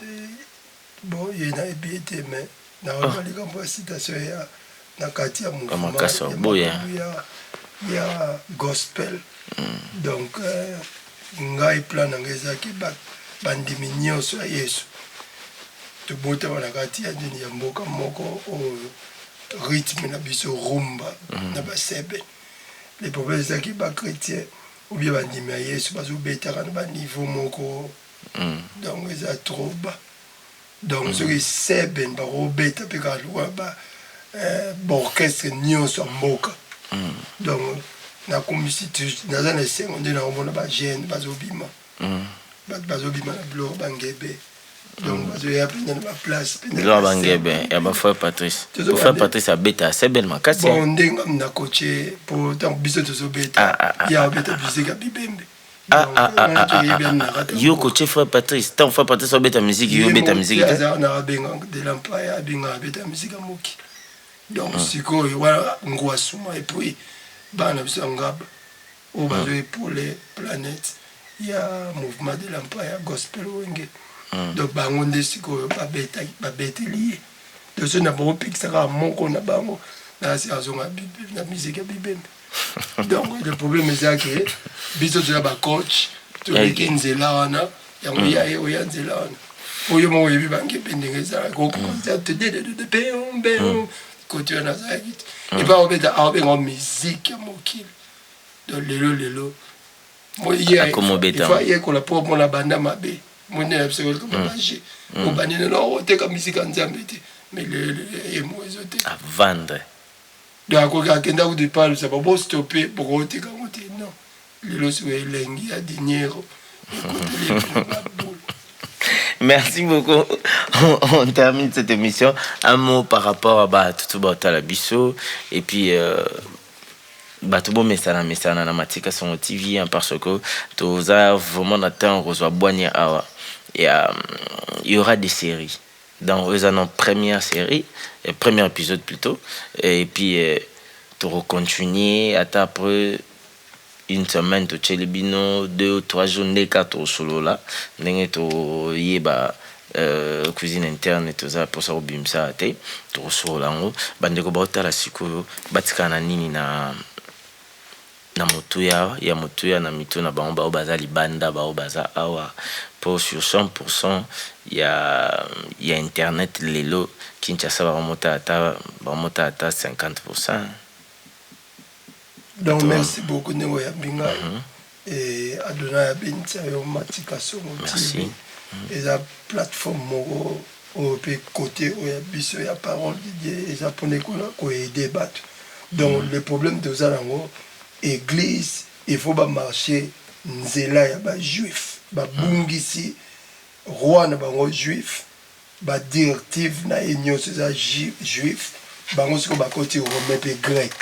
Bon, ye nayebi ye te, mais nakoyeba likambo ya citation ya na kati ya mouvement Makasi ya boye. Makambo ya gospel. Donc ngai plan na ngai ezalaki bandimi nyonso ya Yesu tobotama na kati ya nini, ya mboka moko oyo rythme na biso rumba na basebe. Le problème ezalaki bachrétien ou bien bandimi ya Yesu bazobetaka na baniveau moko, donc eza trop bas. Donc soki seben bakobeta mpe kaka lokola ba baorchestre nyonso ya mboka. Donc nakomisi, naza na esengo nde nakomona bajeune bazobima, bato bazobima na biloko bangebe. Donc bazoya mpenza na baplace. Biloko ya bangebe ya bafrère Patrice. Frère Patrice abeta sebel makasi. Bon, ndenge na coache, po ntango biso tozobeta, ya obeta musique ya bibembe. Yo coache frère Patrice? Ntango frère Patrice obeta musique, yo obeta musique te? Aza na abenga de l'Empire, abenga abeta musique ya moki. Donc sikoyo wana ngwasuma, et puis bana biso ya Ngaba oyo bazoepole planète ya mouvement de l'Empire Gospel Wenge. Donc bango nde sikoyo babeteli ye. Donc soki na bango opekisaka moko na bango, nasi azonga na musique ya bibembe. Donc le problème eza ke biso toza bacoach, toleki nzela wana. Yango ya ye oya nzela wana oyo moko oyebi bangepe ndenge ezalaka kote wana azalaki te. Epa aobeta, aobenga musique ya mokili. Donc lelo lelo ayekola mpo mona banda mabe monene na biso koma baje obandi nano oteka musique ya Nzambe te, mais lelo ye mo ezoteka. Avendre. Donc akoki akenda kutu epalusa babostope, bokoteka yango te. Non, lelo sikoyo elengi ya diniero ekoteli. Merci beaucoup. On termine cette émission. Un mot par rapport à bah, tout le biso. Et puis, bato bomesana mesana na Matika Songo TV, hein, parce que toza vraiment na temps kozwa bwanya awa. Et il y aura des séries. Donc, eux en première série, premier épisode plutôt. Et puis, tu continuer ata après une semaine, totieli bino 2 ou 3 jours nde kaka tosolola ndenge toyeba cuisine interne. Toza mposa kobimisa te, tokosolola yango. Bandeko baotala sikoyo, batikala na nini na motuya ya motuya na mitu na bango, bao baza libanda, bao baza awa? Mpo sur 100 ya internet lelo Kinshasa, bakomota ata 50. Donc merci beaucoup ndenge oyambi ngai. Adonai abengisa yo Matika Songo TV. Eza plateforme moko oyo mpe côté oyo ya biso ya parole de Dieu eza mpona ekola koaider bato. Donc le problème toza nango, église il faut bamarche nzela ya bajuif. Babungisi roi na bango juif, badirective na ye nyonso eza juif. Bango sikoyo bakoti romain mpe grec.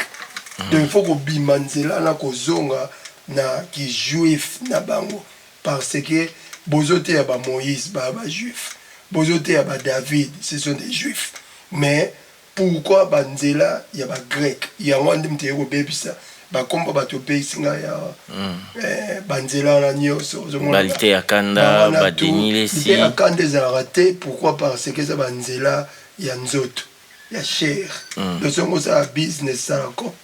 Donc il faut kobima nzela na kozonga na kijuif na bango, parce que bozoteya bamoïse, baya bajuif, bozoteya badavid, ce sont des juifs, mais pourquoi banzela ya bagrec? Yango wana nde moto eye kobebisa bakomba bato. Opesi ngai awa banzela wana nyonso. Balite ya kanda, badenilesi. Ya kanda ezalaka te. Pourquoi? Parce que eza banzela ya nzoto, ya chair. Donc soki osala business, sala coop.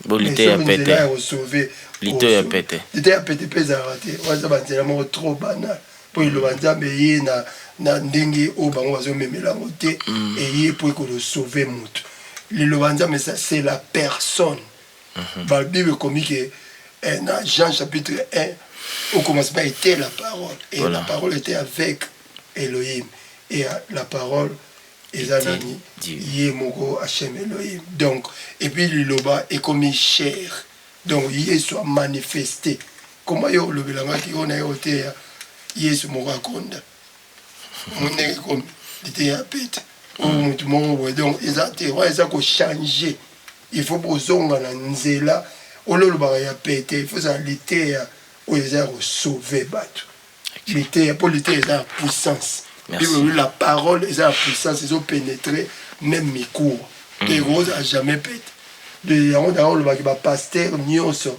Bolite ya pete. Ya kosauve. Lito ya pete. Lite ya pete mpe ezalaka te. Wana eza banzela moko trop banal, mpo eloba Nzambe eye na ndenge oyo bango bazomemela yango te. Eye mpo ekosauve moto. Liloba Nzambe, ça c'est la personne. Bible ekomi ke na Jean chapitre 1, au commencement était la parole et la parole était avec Elohim et la parole eza nani? Ye moko Hashem Elohim. Donc et puis liloba ekomi chair, donc Yesu amanifeste. Koma yo olobelangaki oyo na ye oteya Yesu moko akonda mo ndenge ekomi liteya pete oyo motu moko boye. Donc eza te wana, eza kochange. Il faut bozonga na nzela oyo olobaka ya pete. Il faut ezala liteya oyo eza ya kosauve bato, liteya, mpo liteya eza ya puissance. Bible, la parole eza ya puissance, ezopénétre même mikuwa te, ekozala jamais pete. De yango nango olobaki bapaster nyonso,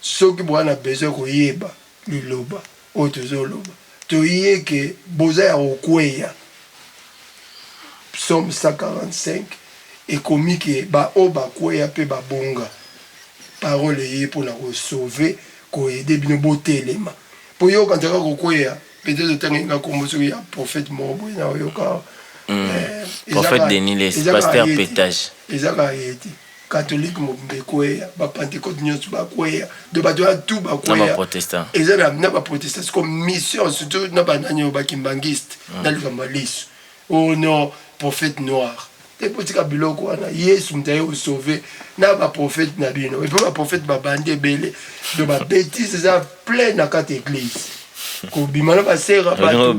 soki boza na besoin koyeba liloba oyo tozoloba, toye ke boza ya kokweya. Psaume 145 ekomi ke baoyo bakweya mpe babonga, parole eye mpona kosauve, koaider bino botelema. Mpo yoka nzaka kokweya, peut-être otangi nga kombo soki ya prophète moko boye na oyoka. Prophète Denis Lessie, pasteur pétage. Eza kaka ye te. Catholique mobimba ekweya, bapentecôte nyonso bakweya, donc bato ya tout bakweya. Eza na baprotestant siko mission, surtout na banani oyo bakimbangiste na likambo ya liso. Oh non, prophète noir te, botika biloko wana. Yesu moto aye kosauve na baprophète na bino. Et puis baprophète babandi ebele, donc babêtise eza plein na kati église. Kobima na basera bato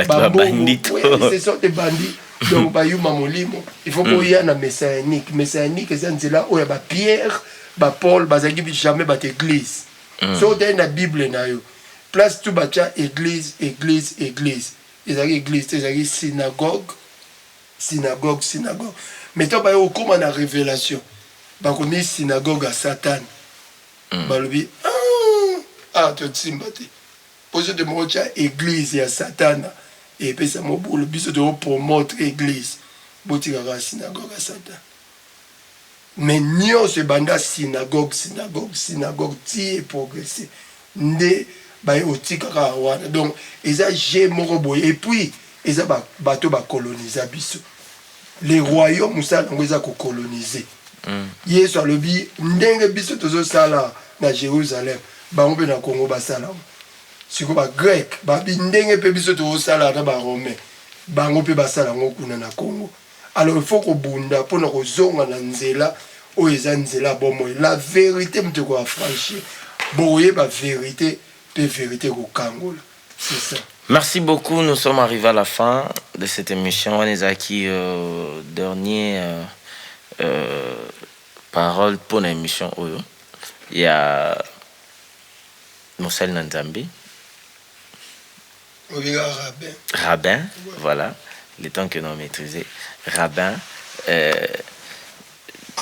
babandits. Ce sont des bandits. Donc bayuma molimo, il faut koya na messianique. Messianique eza nzela oyo ya bapierre, bapaul bazalaki jamais bato église. Soki otali na Bible na yo, place tu batya église, église, église, ezalaki église te, ezalaki synagogue, synagogue, synagogue. Mais to baye kokóma na révélation, bakomi synagogue ya Satan. Balobi: "Ah, tosimba te, po so te moko tya église ya Satana, epesa mobulu. Biso tokopromotre église, botikaka synagogue ya Satan." Mais nyonso ebanda synagogue, synagogue, synagogue, ti eprogresse nde baye otikaka wana. Donc eza jeu moko boye. Et puis eza bato bakoloniza biso. Le royaume, mosala yango eza kokolonize. Yesu alobi ndenge biso tozosala na Jérusalem, bango mpe na Congo basala yango. Sikoyo bagrec babi ndenge mpe biso tozosala na baromain, bango mpe basala yango kuna na Congo. Alors il faut kobunda mpona kozonga na nzela oyo eza nzela ya bomoi, la vérité. Moto ekoaffranchir, bokoyeba vérité mpe vérité ekokangola, c'est ça. Merci beaucoup. Nous sommes arrivés à la fin de cette émission. On est acquis dernier parole pour l'émission. Il y a mosali na Nzambe. Rabbin. Rabbin, ouais. Voilà. Le temps que nous maîtrisé. Rabbin.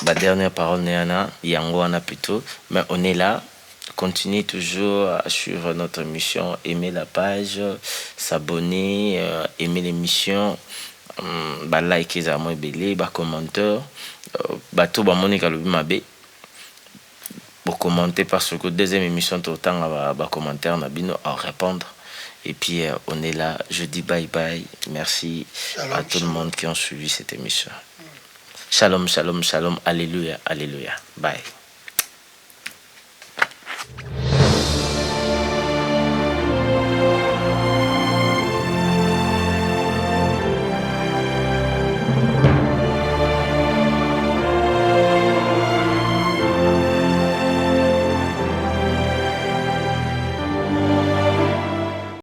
Ma dernière parole, Néana, yango wana plutôt. Mais on est là. Continuez toujours à suivre notre émission, aimer la page, s'abonner, aimer l'émission, ba like ezala mwa ebele, bacommentaire, bato bamonika lobi mabe, bocommenter, parce que deuxième émission totanga bacommentaire na bino à répondre. Et puis on est là. Je dis bye bye, merci. Shalom, à tout le monde qui ont suivi cette émission. Shalom, shalom, shalom, alléluia, alléluia, bye.